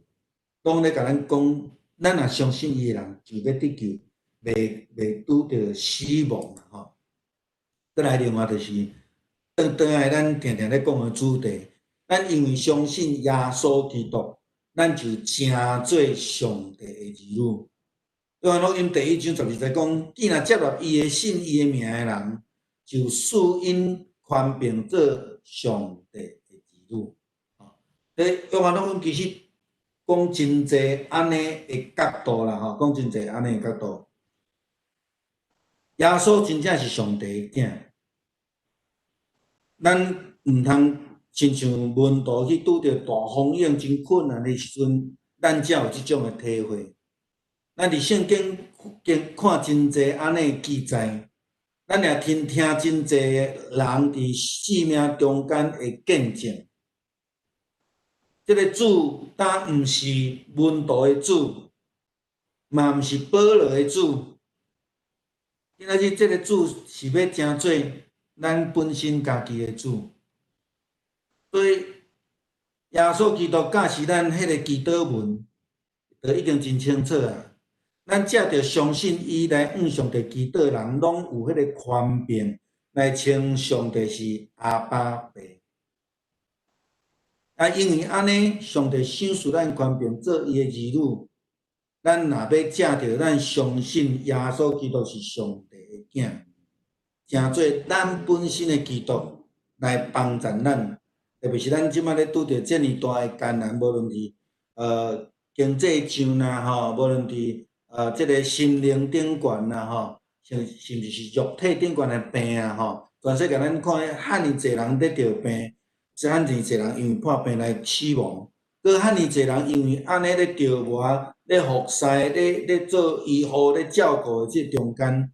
攏咧共咱講，咱若相信伊的人，就欲得救，袂拄著死亡吼。閣來另外就是，轉轉來咱定定咧講的主題，咱因為相信耶穌基督，咱就成做上帝的兒女。約翰福音第1章12節講，既若接納伊的信伊的名的人，就賜𪜶權柄做上帝的兒女。這約翰福音其實講真濟按呢的角度啦，吼，講真濟按呢的角度。耶穌真正是上帝的囝，咱毋通親像門徒去拄著大風湧真困難的時陣，咱才有這種的體會。咱佇聖經經看真濟按呢的記載，咱也聽聽真濟人佇生命中間的見證。這个主敢毋是門徒的主，嘛毋是保羅的主。今仔日這个主是欲成做咱本身家己的主。所以耶穌基督教示咱彼个祈禱文，就已經真清楚啊。咱藉著相信伊來向上帝祈禱的人，攏有彼个權柄來稱上帝是阿爸父。啊，因為按呢，上帝賞賜咱權柄做伊的兒女，咱若欲藉著咱相信耶穌基督是上帝的囝，成做咱本身的基督來幫助咱，特別是咱這擺咧拄著遮爾大的艱難，無論是經濟上啦吼，無論佇這个心靈頂懸啦吼，甚至是肉體頂懸的病啊吼，全世界咱看遐爾濟人咧著病，遮爾濟人因為破病來死亡，閣遐爾濟人因為按呢咧著魔、咧服侍、咧做醫護、咧照顧的這中間，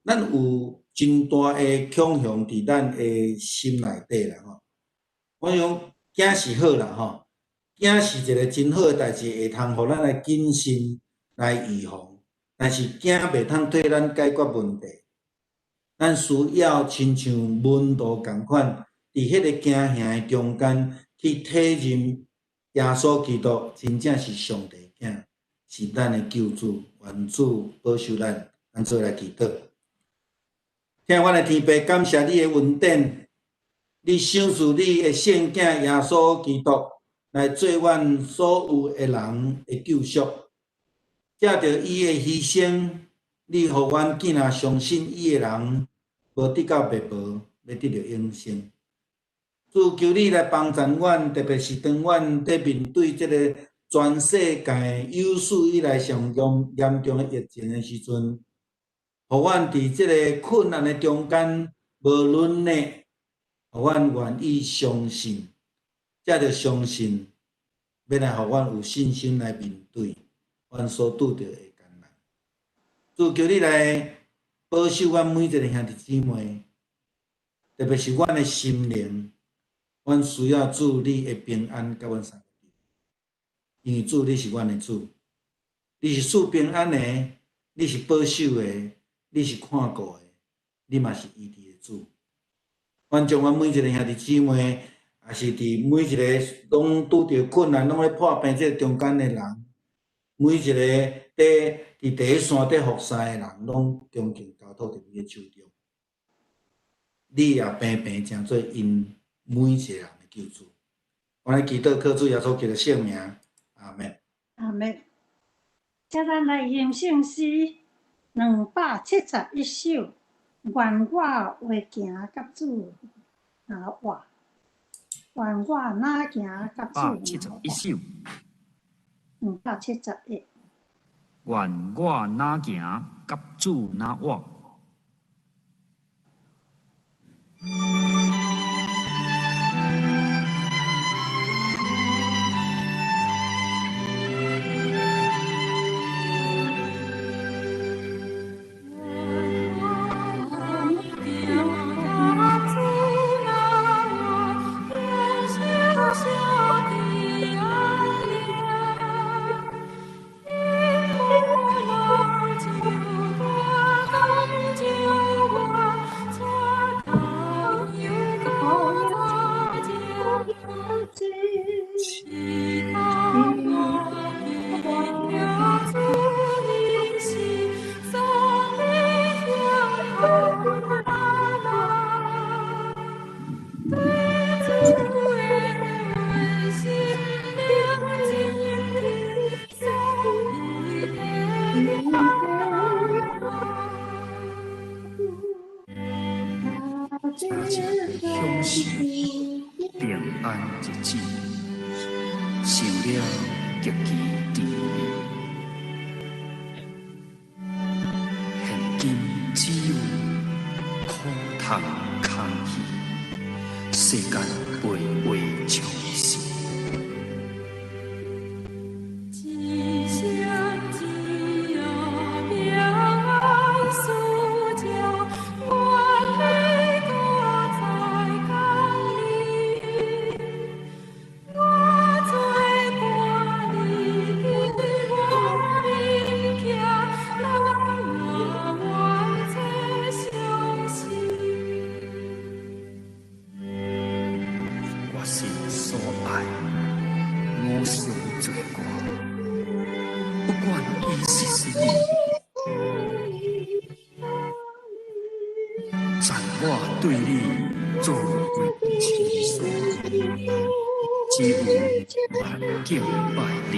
咱有真大的恐慌佇咱的心內底啦吼。我想驚是好啦吼，驚是一个真好的代誌，會通予咱來謹慎來預防，但是驚袂通替咱解決問題。咱需要親像門徒仝款，佇彼個驚嚇的中間去體認耶穌基督真正是上帝囝，是咱的救主，願主保守咱，咱做來祈禱。疼阮的天父，感謝你的恩典，你賞賜你的聖囝耶穌基督來做阮所有的人的救贖。藉著伊的犧牲，你予阮囝若相信伊的人，無得到滅亡，欲得著永生。主求你來幫助阮，特別是當阮佇面對這个全世界有史以來上嚴重的疫情的時陣，予阮佇這个困難的中間無軟弱，予阮願意相信，藉著相信，欲來予阮有信心來面對阮所拄著的艱難。主求你來保守阮每一个兄弟姊妹，特別是阮的心靈，阮需要主你的平安佮阮相仝，因為主你是阮的主，你是賜平安的，你是保守的，你是看顧的，你嘛是醫治的主。阮將阮每一个兄弟姊妹，也是佇每一个攏拄著困難、攏咧破病這個中間的人，每一個佇佇第一線佇服侍的人，攏恭敬交託佇你的手中。你也平平成做𪜶每一個人的救主。我來祈禱，靠主耶穌基督聖名，阿們。阿們。接咱來吟聖詩271首，願我話行佮主若活，願我若行佮主 271首。 271。願我若行佮主若活。享受平安日子，想了極其甜蜜。現今只有苦痛空虛，世間白話相信。我心所愛，偶像做歌，不管伊是啥物，全我對你做為親屬，只有萬敬拜你。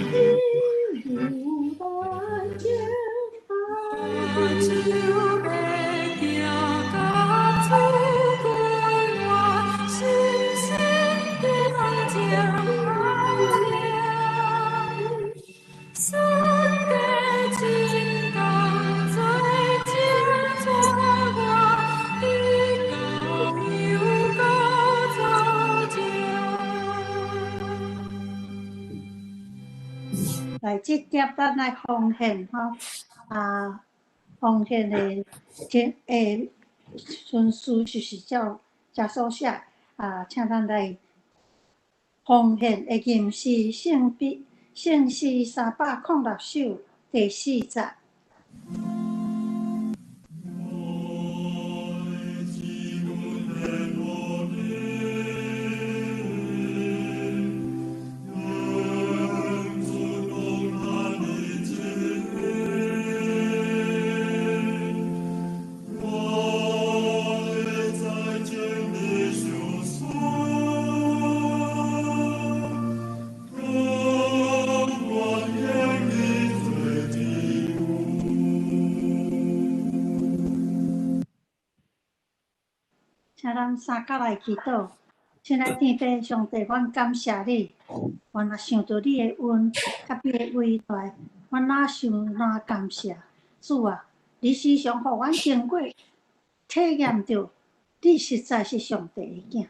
來，這碟咱來奉獻吼，啊，奉獻的天誒順序就是照耶穌寫，啊，請咱來奉獻的吟詩聖筆聖詩306首第四節。請咱三甲來祈禱，親愛天父上帝，阮感謝你，阮若想著你的恩，佮你的偉大，阮哪想哪感謝。主啊，你時常予阮經過體驗著，你實在是上帝的囝。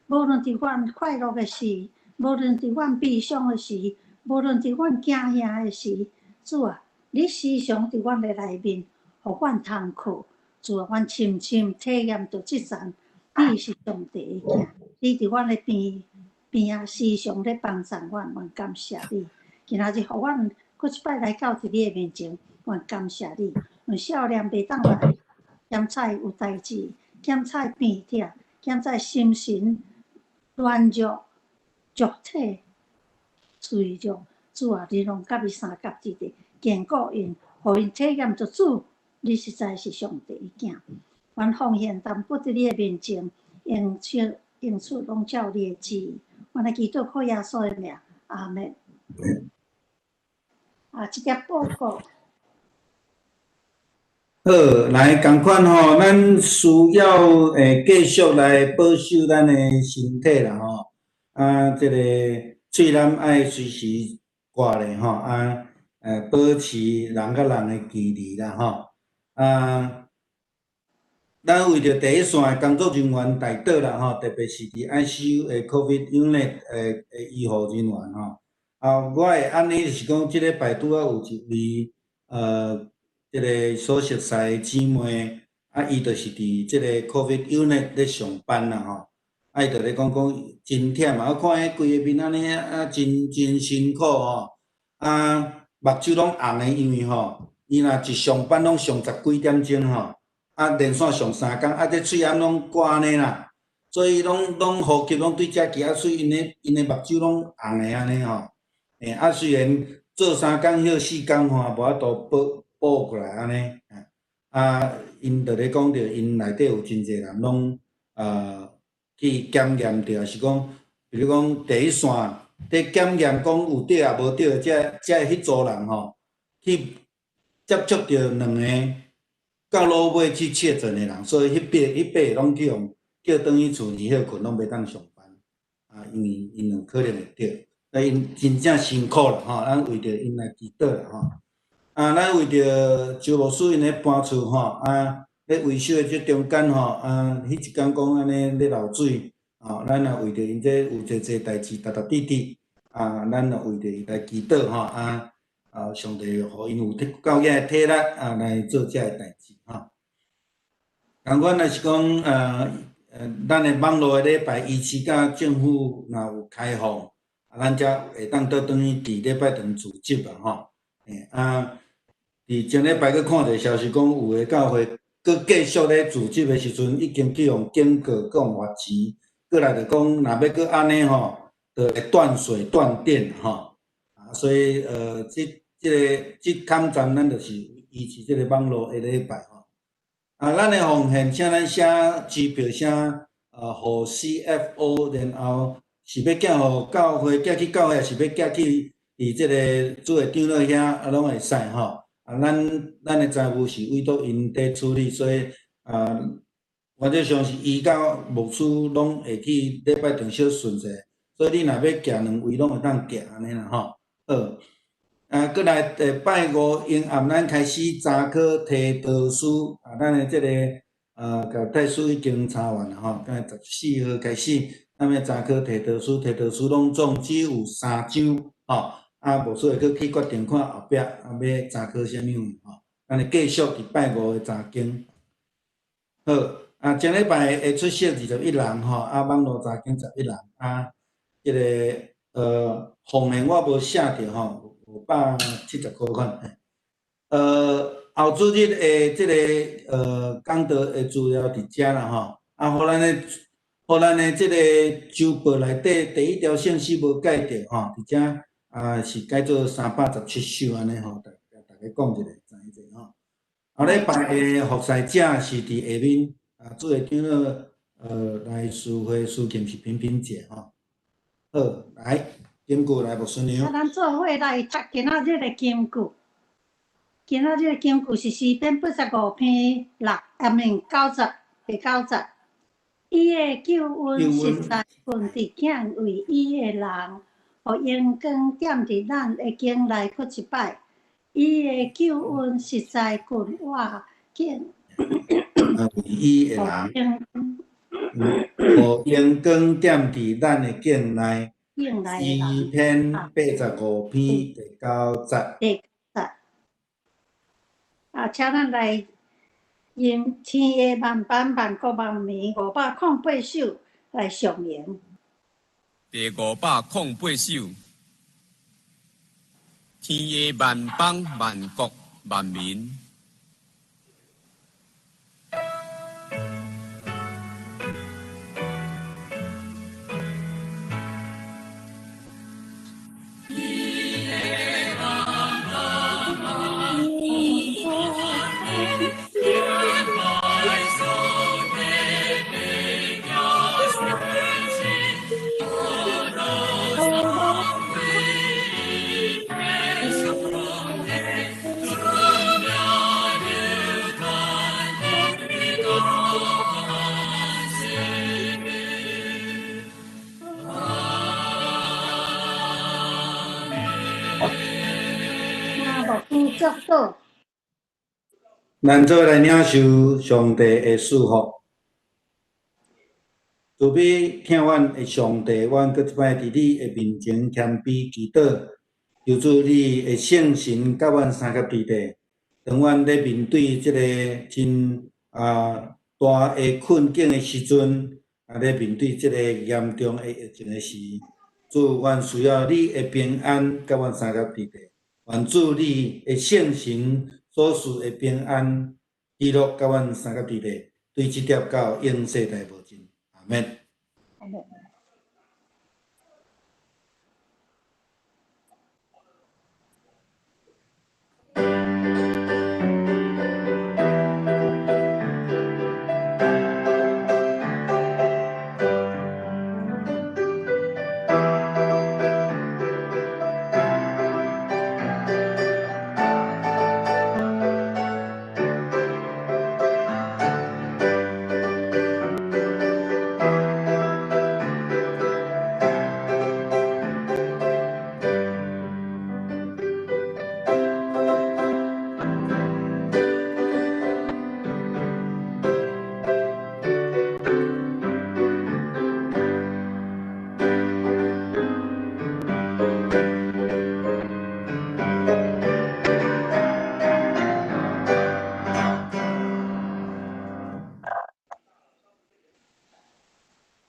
無論佇阮快樂的時，無論佇阮悲傷的時，無論佇阮驚嚇的時，主啊，你時常佇阮的內面，予阮通靠。主啊，阮深深體驗著這層。你是上帝的囝，你佇阮的邊邊仔，時常咧幫助阮，阮感謝你。今仔日予阮閣一擺來到佇你的面前，阮感謝你。阮少年袂當來，檢采有代誌，檢采病痛，檢采心神軟弱，肉體脆弱，主啊，你攏佮伊相佮佇咧，堅固𪜶，予𪜶體驗著主，你實在是上帝的囝。阮奉獻淡薄佇你的面前，應出應出攏照你的旨意。阮來祈禱靠耶穌的名，阿們。啊，這個報告。好，來仝款吼，咱需要繼續來保守咱的身體啦吼。啊，這个喙罨愛隨時掛咧吼，啊，保持人佮人的距離啦吼。啊，咱為著第一線的工作人員代禱啦吼，特別是佇 ICU 的 COVID unit 的醫護人員吼。啊，我會按呢就是講，這禮拜拄仔有一位這个所熟似的姊妹，啊，伊就是佇這个 COVID unit 咧上班啦吼。啊，伊就咧講講真忝啊，我看彼規个面按呢啊，真真辛苦吼。啊，目睭攏紅的，因為吼，伊若一上班攏上十幾點鐘吼，啊，連續上三工，啊，這喙罨攏掛按呢啦，所以攏攏呼吸攏對遮去，啊，所以𪜶的目睭攏紅的按呢吼。啊，雖然做三工歇四工吼，無法度補補過來按呢。啊，𪜶就咧講著，𪜶內底有真濟人攏去檢驗著，抑是講，比如講第一線佇檢驗講有著抑無著，這這彼組人吼，去接觸著兩个到落尾去確診的人，所以彼擺彼擺攏去予叫轉去厝裡歇睏，攏袂當上班。啊，因為𪜶有可能會著，所以𪜶真正辛苦啦吼，咱為著𪜶來祈禱啦吼。啊，咱為著周牧師𪜶咧搬厝吼，啊，咧維修的這中間吼，啊，彼一工講按呢咧漏水，吼，咱也為著𪜶這有濟濟代誌沓沓滴滴，啊，咱也為著伊來祈禱吼，啊，啊，上帝予𪜶有夠額的體力啊，來做這个代誌吼。仝款若是講，咱的網路的禮拜維持甲政府若有開放，啊，咱才會當倒轉去佇禮拜堂組織啊吼。啊，佇前禮拜閣看著消息講，有的教會閣繼續咧組織的時陣，已經去予警告，閣予罰錢，閣來就講，若欲閣按呢吼，就會斷水斷電吼。啊，所以這這个這坎站，咱就是維持這个網路的禮拜吼。啊，咱的奉獻，請咱寫支票寫予 CFO，然後是欲寄予教會，寄去教會，抑是欲寄去佇這个主會長老遐，啊，攏會使吼。啊，咱咱的財務是委託𪜶佇處理，所以啊，原則上是伊佮牧師攏會去禮拜堂小順者，所以你若欲寄兩位攏會當寄按呢啦吼。好，啊，閣來禮拜五昏暗，咱開始查考提多書，啊，咱的這个共太書已經查完了吼，今14號開始，咱欲查考提多書，提多書攏總只有三章吼。啊，牧師會閣去決定看後壁啊，欲查考啥物吼。咱會繼續佇拜五的查經。好，啊，前禮拜會出席21人吼，啊，網路查經11人，啊，這个奉獻我無寫著吼，570箍款。後主日的這个講道的資料佇遮啦吼，啊，予咱的，予咱的這个週報內底第一條信息無改著吼，佇遮。啊，是改做317首按呢吼，逐逐家講一下，知影者吼。後禮拜的服侍者是佇下面，啊，主會長老來司會司琴是平平姐吼。好，來金句來牧師娘。啊，咱做伙來讀今仔日的金句。今仔日的金句是詩篇85篇6，啊，毋九節，第九節。伊的救恩實在近佇敬畏伊的人。予榮光點佇咱的境內閣一擺，伊的救恩實在近我敬。伊的人，予榮光點佇咱的境內。詩篇85篇第九節。第九節。啊，請咱來用天下萬邦萬國萬民508首來頌揚。第508首，天下萬邦萬國萬民。禱。咱做來領受上帝的賜福。慈悲疼阮的上帝，阮閣一擺佇你的面前謙卑祈禱，求主你的聖神佮阮相佮佇咧。當阮咧面對這個真大的困境的時陣，咧面對這個嚴重的疫情的時，主，阮需要你的平安佮阮相佮佇咧。願主你的聖神所賜的平安，喜樂佮阮相佮佇咧，對這粒到永世代無盡。阿們。阿們。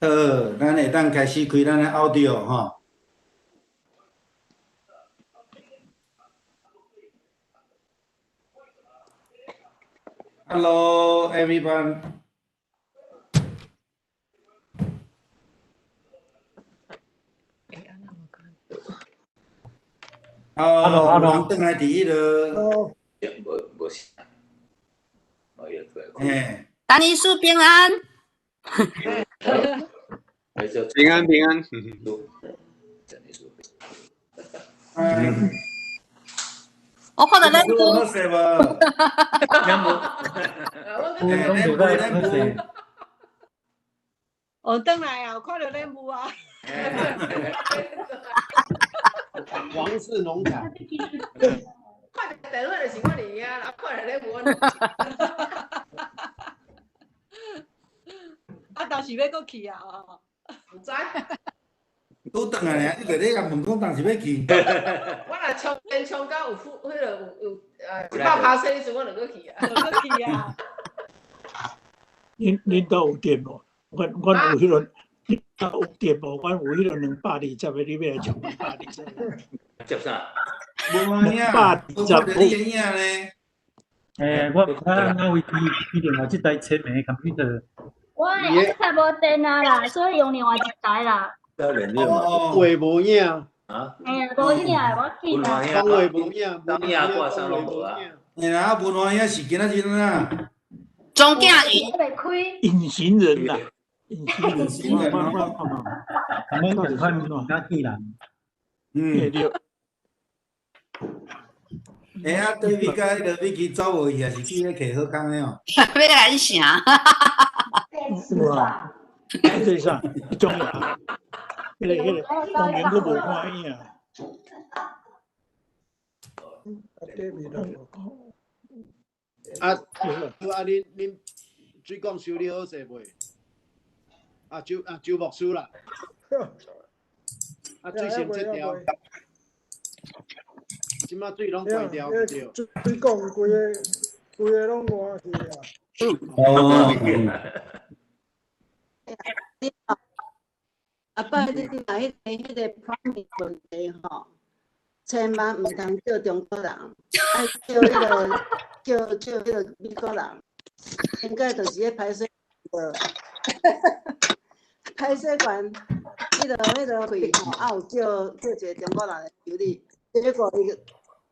好，咱會當開始開咱的 audio 吼。Hello, everyone. Hello, 有 hello. 人轉來佇彼落。無無聲，無伊出來嘿，陳醫師平安。平安平安。哎，我看到咱你好勢無？有講就在好勢。哦，轉來啊，有看著恁母啊。王室農場。看著電話就是我佇遐啦，看著恁母。啊，當時欲閣去啊？毋知。拄轉來爾，你就咧共問講當時欲去。我若充電充到有付，彼个有100%彼陣，我就閣去啊。就閣去啊。恁兜有電無？阮有彼个，恁兜有電無？阮有彼个220的，你欲來充220？接啥？無影， 220無看著你的影咧。我毋知影哪位開另外這台簽名 computer。我的較無電啊啦，所以用另外一台啦。哦，話無影。啊？嘿啊，無影，無要緊啦。講話無影，當影掛啥攏無啊？嘿啦，文華兄是今仔日怎？莊敬雲。袂開。隱形人啦，隱形人，我咁樣就看較見人。嗯。對。哎啊，對比甲彼个美琪走無去，也是去咧客好康的哦。欲來恁城。哇！這啥？彼種啊，彼个，當然閣無看影。啊啊！恁水管修理好勢未？啊，周牧師啦。啊，水先切掉。這擺水攏關掉對。水管規个規个攏爛去啊！哦。阿伯，你若彼个 plumbing 問題吼，千萬毋通叫中國人，愛叫彼个叫彼个美國人，應該就是彼排水排水管，彼个櫃吼，啊有叫一個中國人來修理，結果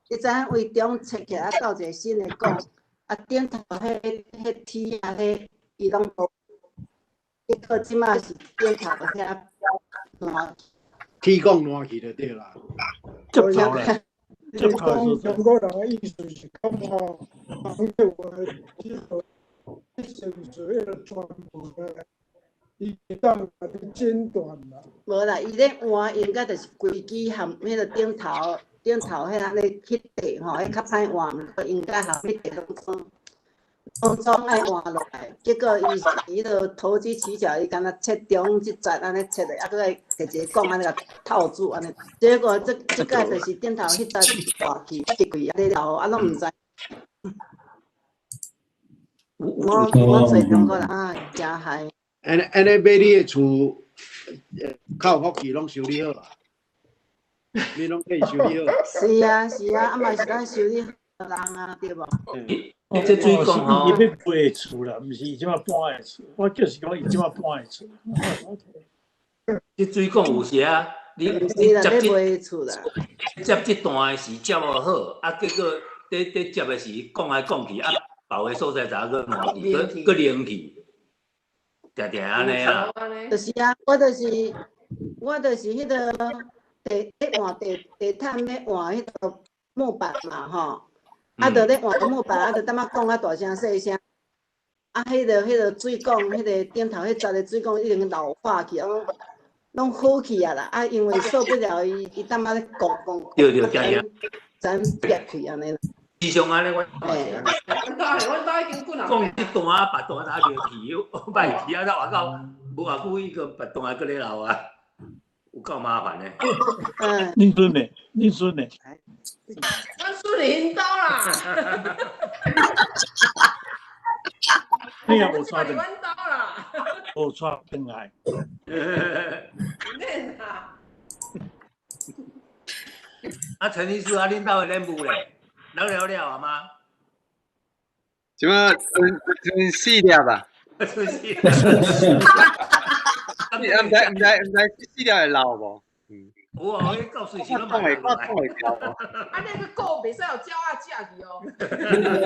伊知影為中切起來，啊到一個新的管，啊頂頭彼鐵啊，彼伊攏無。結果這擺是頂頭遐爛，鐵管爛去就對啦。接頭咧，接頭中國人的意思是講吼，人有的這個這是毋是彼个專門的，伊會當共你診斷啦。無啦，伊咧換應該就是規支含彼个頂頭顶头彼安呢去地吼，彼较歹换，毋过应该后彼地拢总爱换落来，结果伊伊就投机取巧，伊敢若切中这节按呢切的，啊，阁爱摕一个管按呢共套住按呢，结果这这届就是顶头彼节换去，一开按呢了，啊，拢毋知。我揣中国人啊，诚害。按呢按呢买你的厝，较有福气，拢修理好啊。你拢可以修理好。是啊是啊，啊嘛是咱修理好人啊，对无？这水管吼，伊欲买厝啦，毋是伊这马搬的厝。我就是讲伊这马搬的厝。这水管有时啊，你是啦，接欲买厝啦。接这段的时接无好，啊，结果伫接的时讲来讲去，啊，别个所在就阁烂去，阁阁冷去，定定按呢啊。就是啊，我就是彼个地咧换地地毯欲换彼个木板嘛吼，啊，就咧换木板，啊，就淡仔讲啊大声细声，啊，彼个水管，彼个顶头彼节的水管已经老化去，拢好去啊啦，啊，因为受不了伊，伊淡仔咧讲讲，对对，定定。咱裂开按呢啦。时常按呢，我阮兜已经几若讲这段啊，别段打袂去，歹去啊，到外口无偌久，伊个别段阁咧流啊，有够麻烦的。嗯。恁孙呢？恁孙呢？阮孙伫𪜶兜啦。你也无带转，阮兜啦。无带转来。免啦。啊，陈医师啊，恁兜的任务咧，了了了啊吗？这马剩剩四粒啊。剩四粒。你毋知毋知毋知四粒会老无？嗯。有啊，彼到随时拢我挡会我挡会牢无？啊，那个狗袂使予鸟仔食去哦。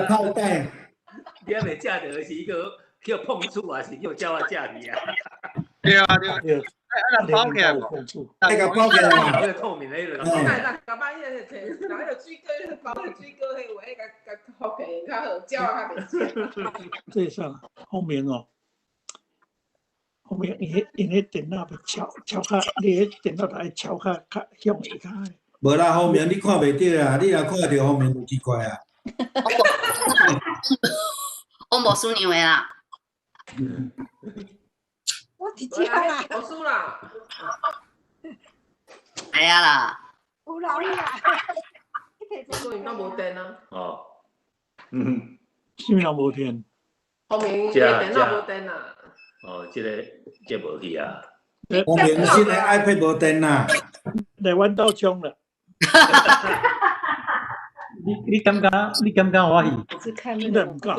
炮弹。你犹未食著是个叫碰触啊，是叫鸟仔食去啊？对啊对啊。对。啊，若包起来无？那个包起来。那个透明的彼个。那那甲摆彼个摕，拿彼个水果，包彼个水果，彼话，共共覆起较好，鸟仔较袂食。这啥？方明哦，方明，因彼因彼电脑欲敲敲较，你彼电脑爱敲较较向下跤的。无啦，方明你看袂著啦，你若看著方明就奇怪啊。我无输娘的啦。我伫遮啦。无输啦。哎呀啦。有啦有啦。所以拢无电啊。哦。嗯。啥物人无电？方明，电脑无电啊。哦，这个这无去啊。方明新的 iPad 无电啦。来阮兜充啦。你感觉你感觉我去？真的毋敢，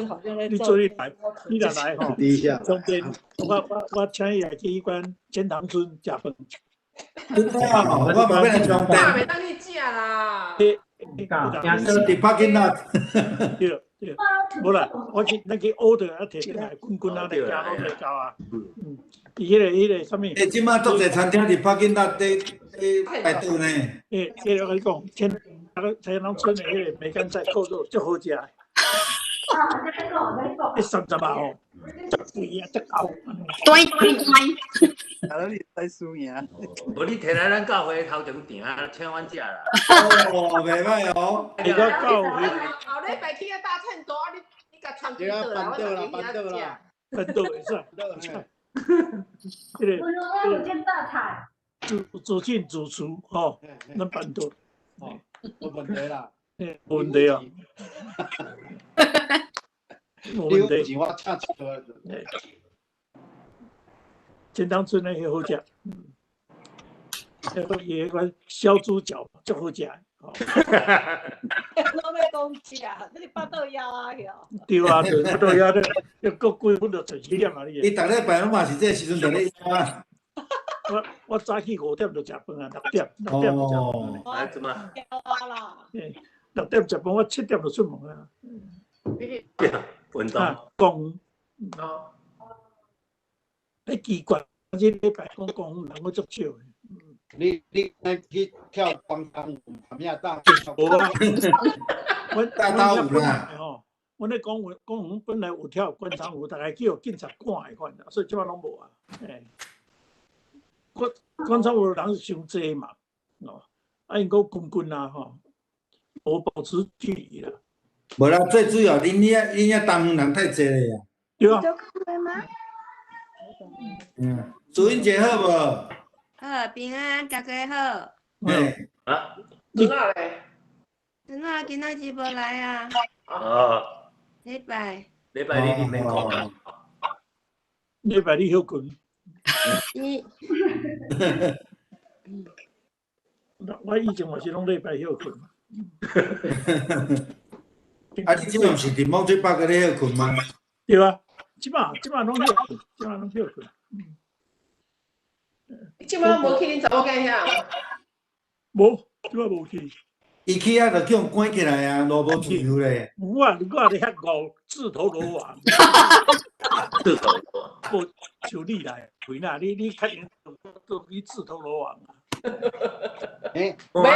你做你来，你若来吼，充电，我请你来去彼间钱塘村食饭。真的啊，我嘛欲来充电。袂当去食啦。伫 parking lot。对对，无啦，我去咱去 order 啊，提转来，滚滚啊，来行路就到啊。嗯，伊彼个啥物？欸，这马足济餐厅伫 parking lot 伫伫排队呢。欸，迄个我共你讲，钱塘村的彼个梅干菜扣肉足好食的。彼30啊吼，足肥啊，足厚。对对对。啊，你使输赢。无你提来咱教会头前埕啊，请阮食啦。哦，袂歹哦。你讲教会。后礼拜去遐大菜多啊，你共传去倒来，我就去遐食。办桌会使。彼个。我有见大菜。主进主厨吼，咱办桌。哦，无问题啦。欸，无问题啊。无问题。我请一个。钱塘村的彼好食，彼个伊彼个烧猪脚足好食。拢欲讲食，你腹肚枵啊去哦。对啊，对，腹肚枵咧，又阁几分就12点啊！你。你逐礼拜拢嘛是这时阵伫咧枵啊？我早起5点就食饭啊，6点6点就食饭。啊，怎么？枵啦。 6点食饭，我7点就出门啊。运动。公。哦。彼奇怪，这礼拜讲公园人阁足少的。你爱去跳广场舞，啥物大？无啊。阮大刀舞啦。吼，阮咧公园公园本来有跳广场舞，逐个叫警察赶的款，所以这摆拢无啊。欸。广广场舞的人伤济嘛，哦，啊𪜶阁滚滚啊吼，我保持距離啦。無啦，最主要恁遐東方人太濟咧啊。對啊。嗯，淑英姐好無？好，平安，大家好。嘿。啊？孫仔咧？孫仔今仔日無來啊。哦。禮拜。禮拜你免講。禮拜你歇睏。你。我以前嘛是攏禮拜歇睏。啊，你這擺毋是佇猛水北閣咧歇睏嗎？對啊，這擺攏歇睏，這擺攏歇睏。你這擺無去恁查某囝遐？無，這擺無去。伊去遐就去予關起來啊，路無自由咧。有啊，我佇遐熬自投羅網。自投羅網。無像你來，開哪？你較用都去自投羅網啊。欸，沒。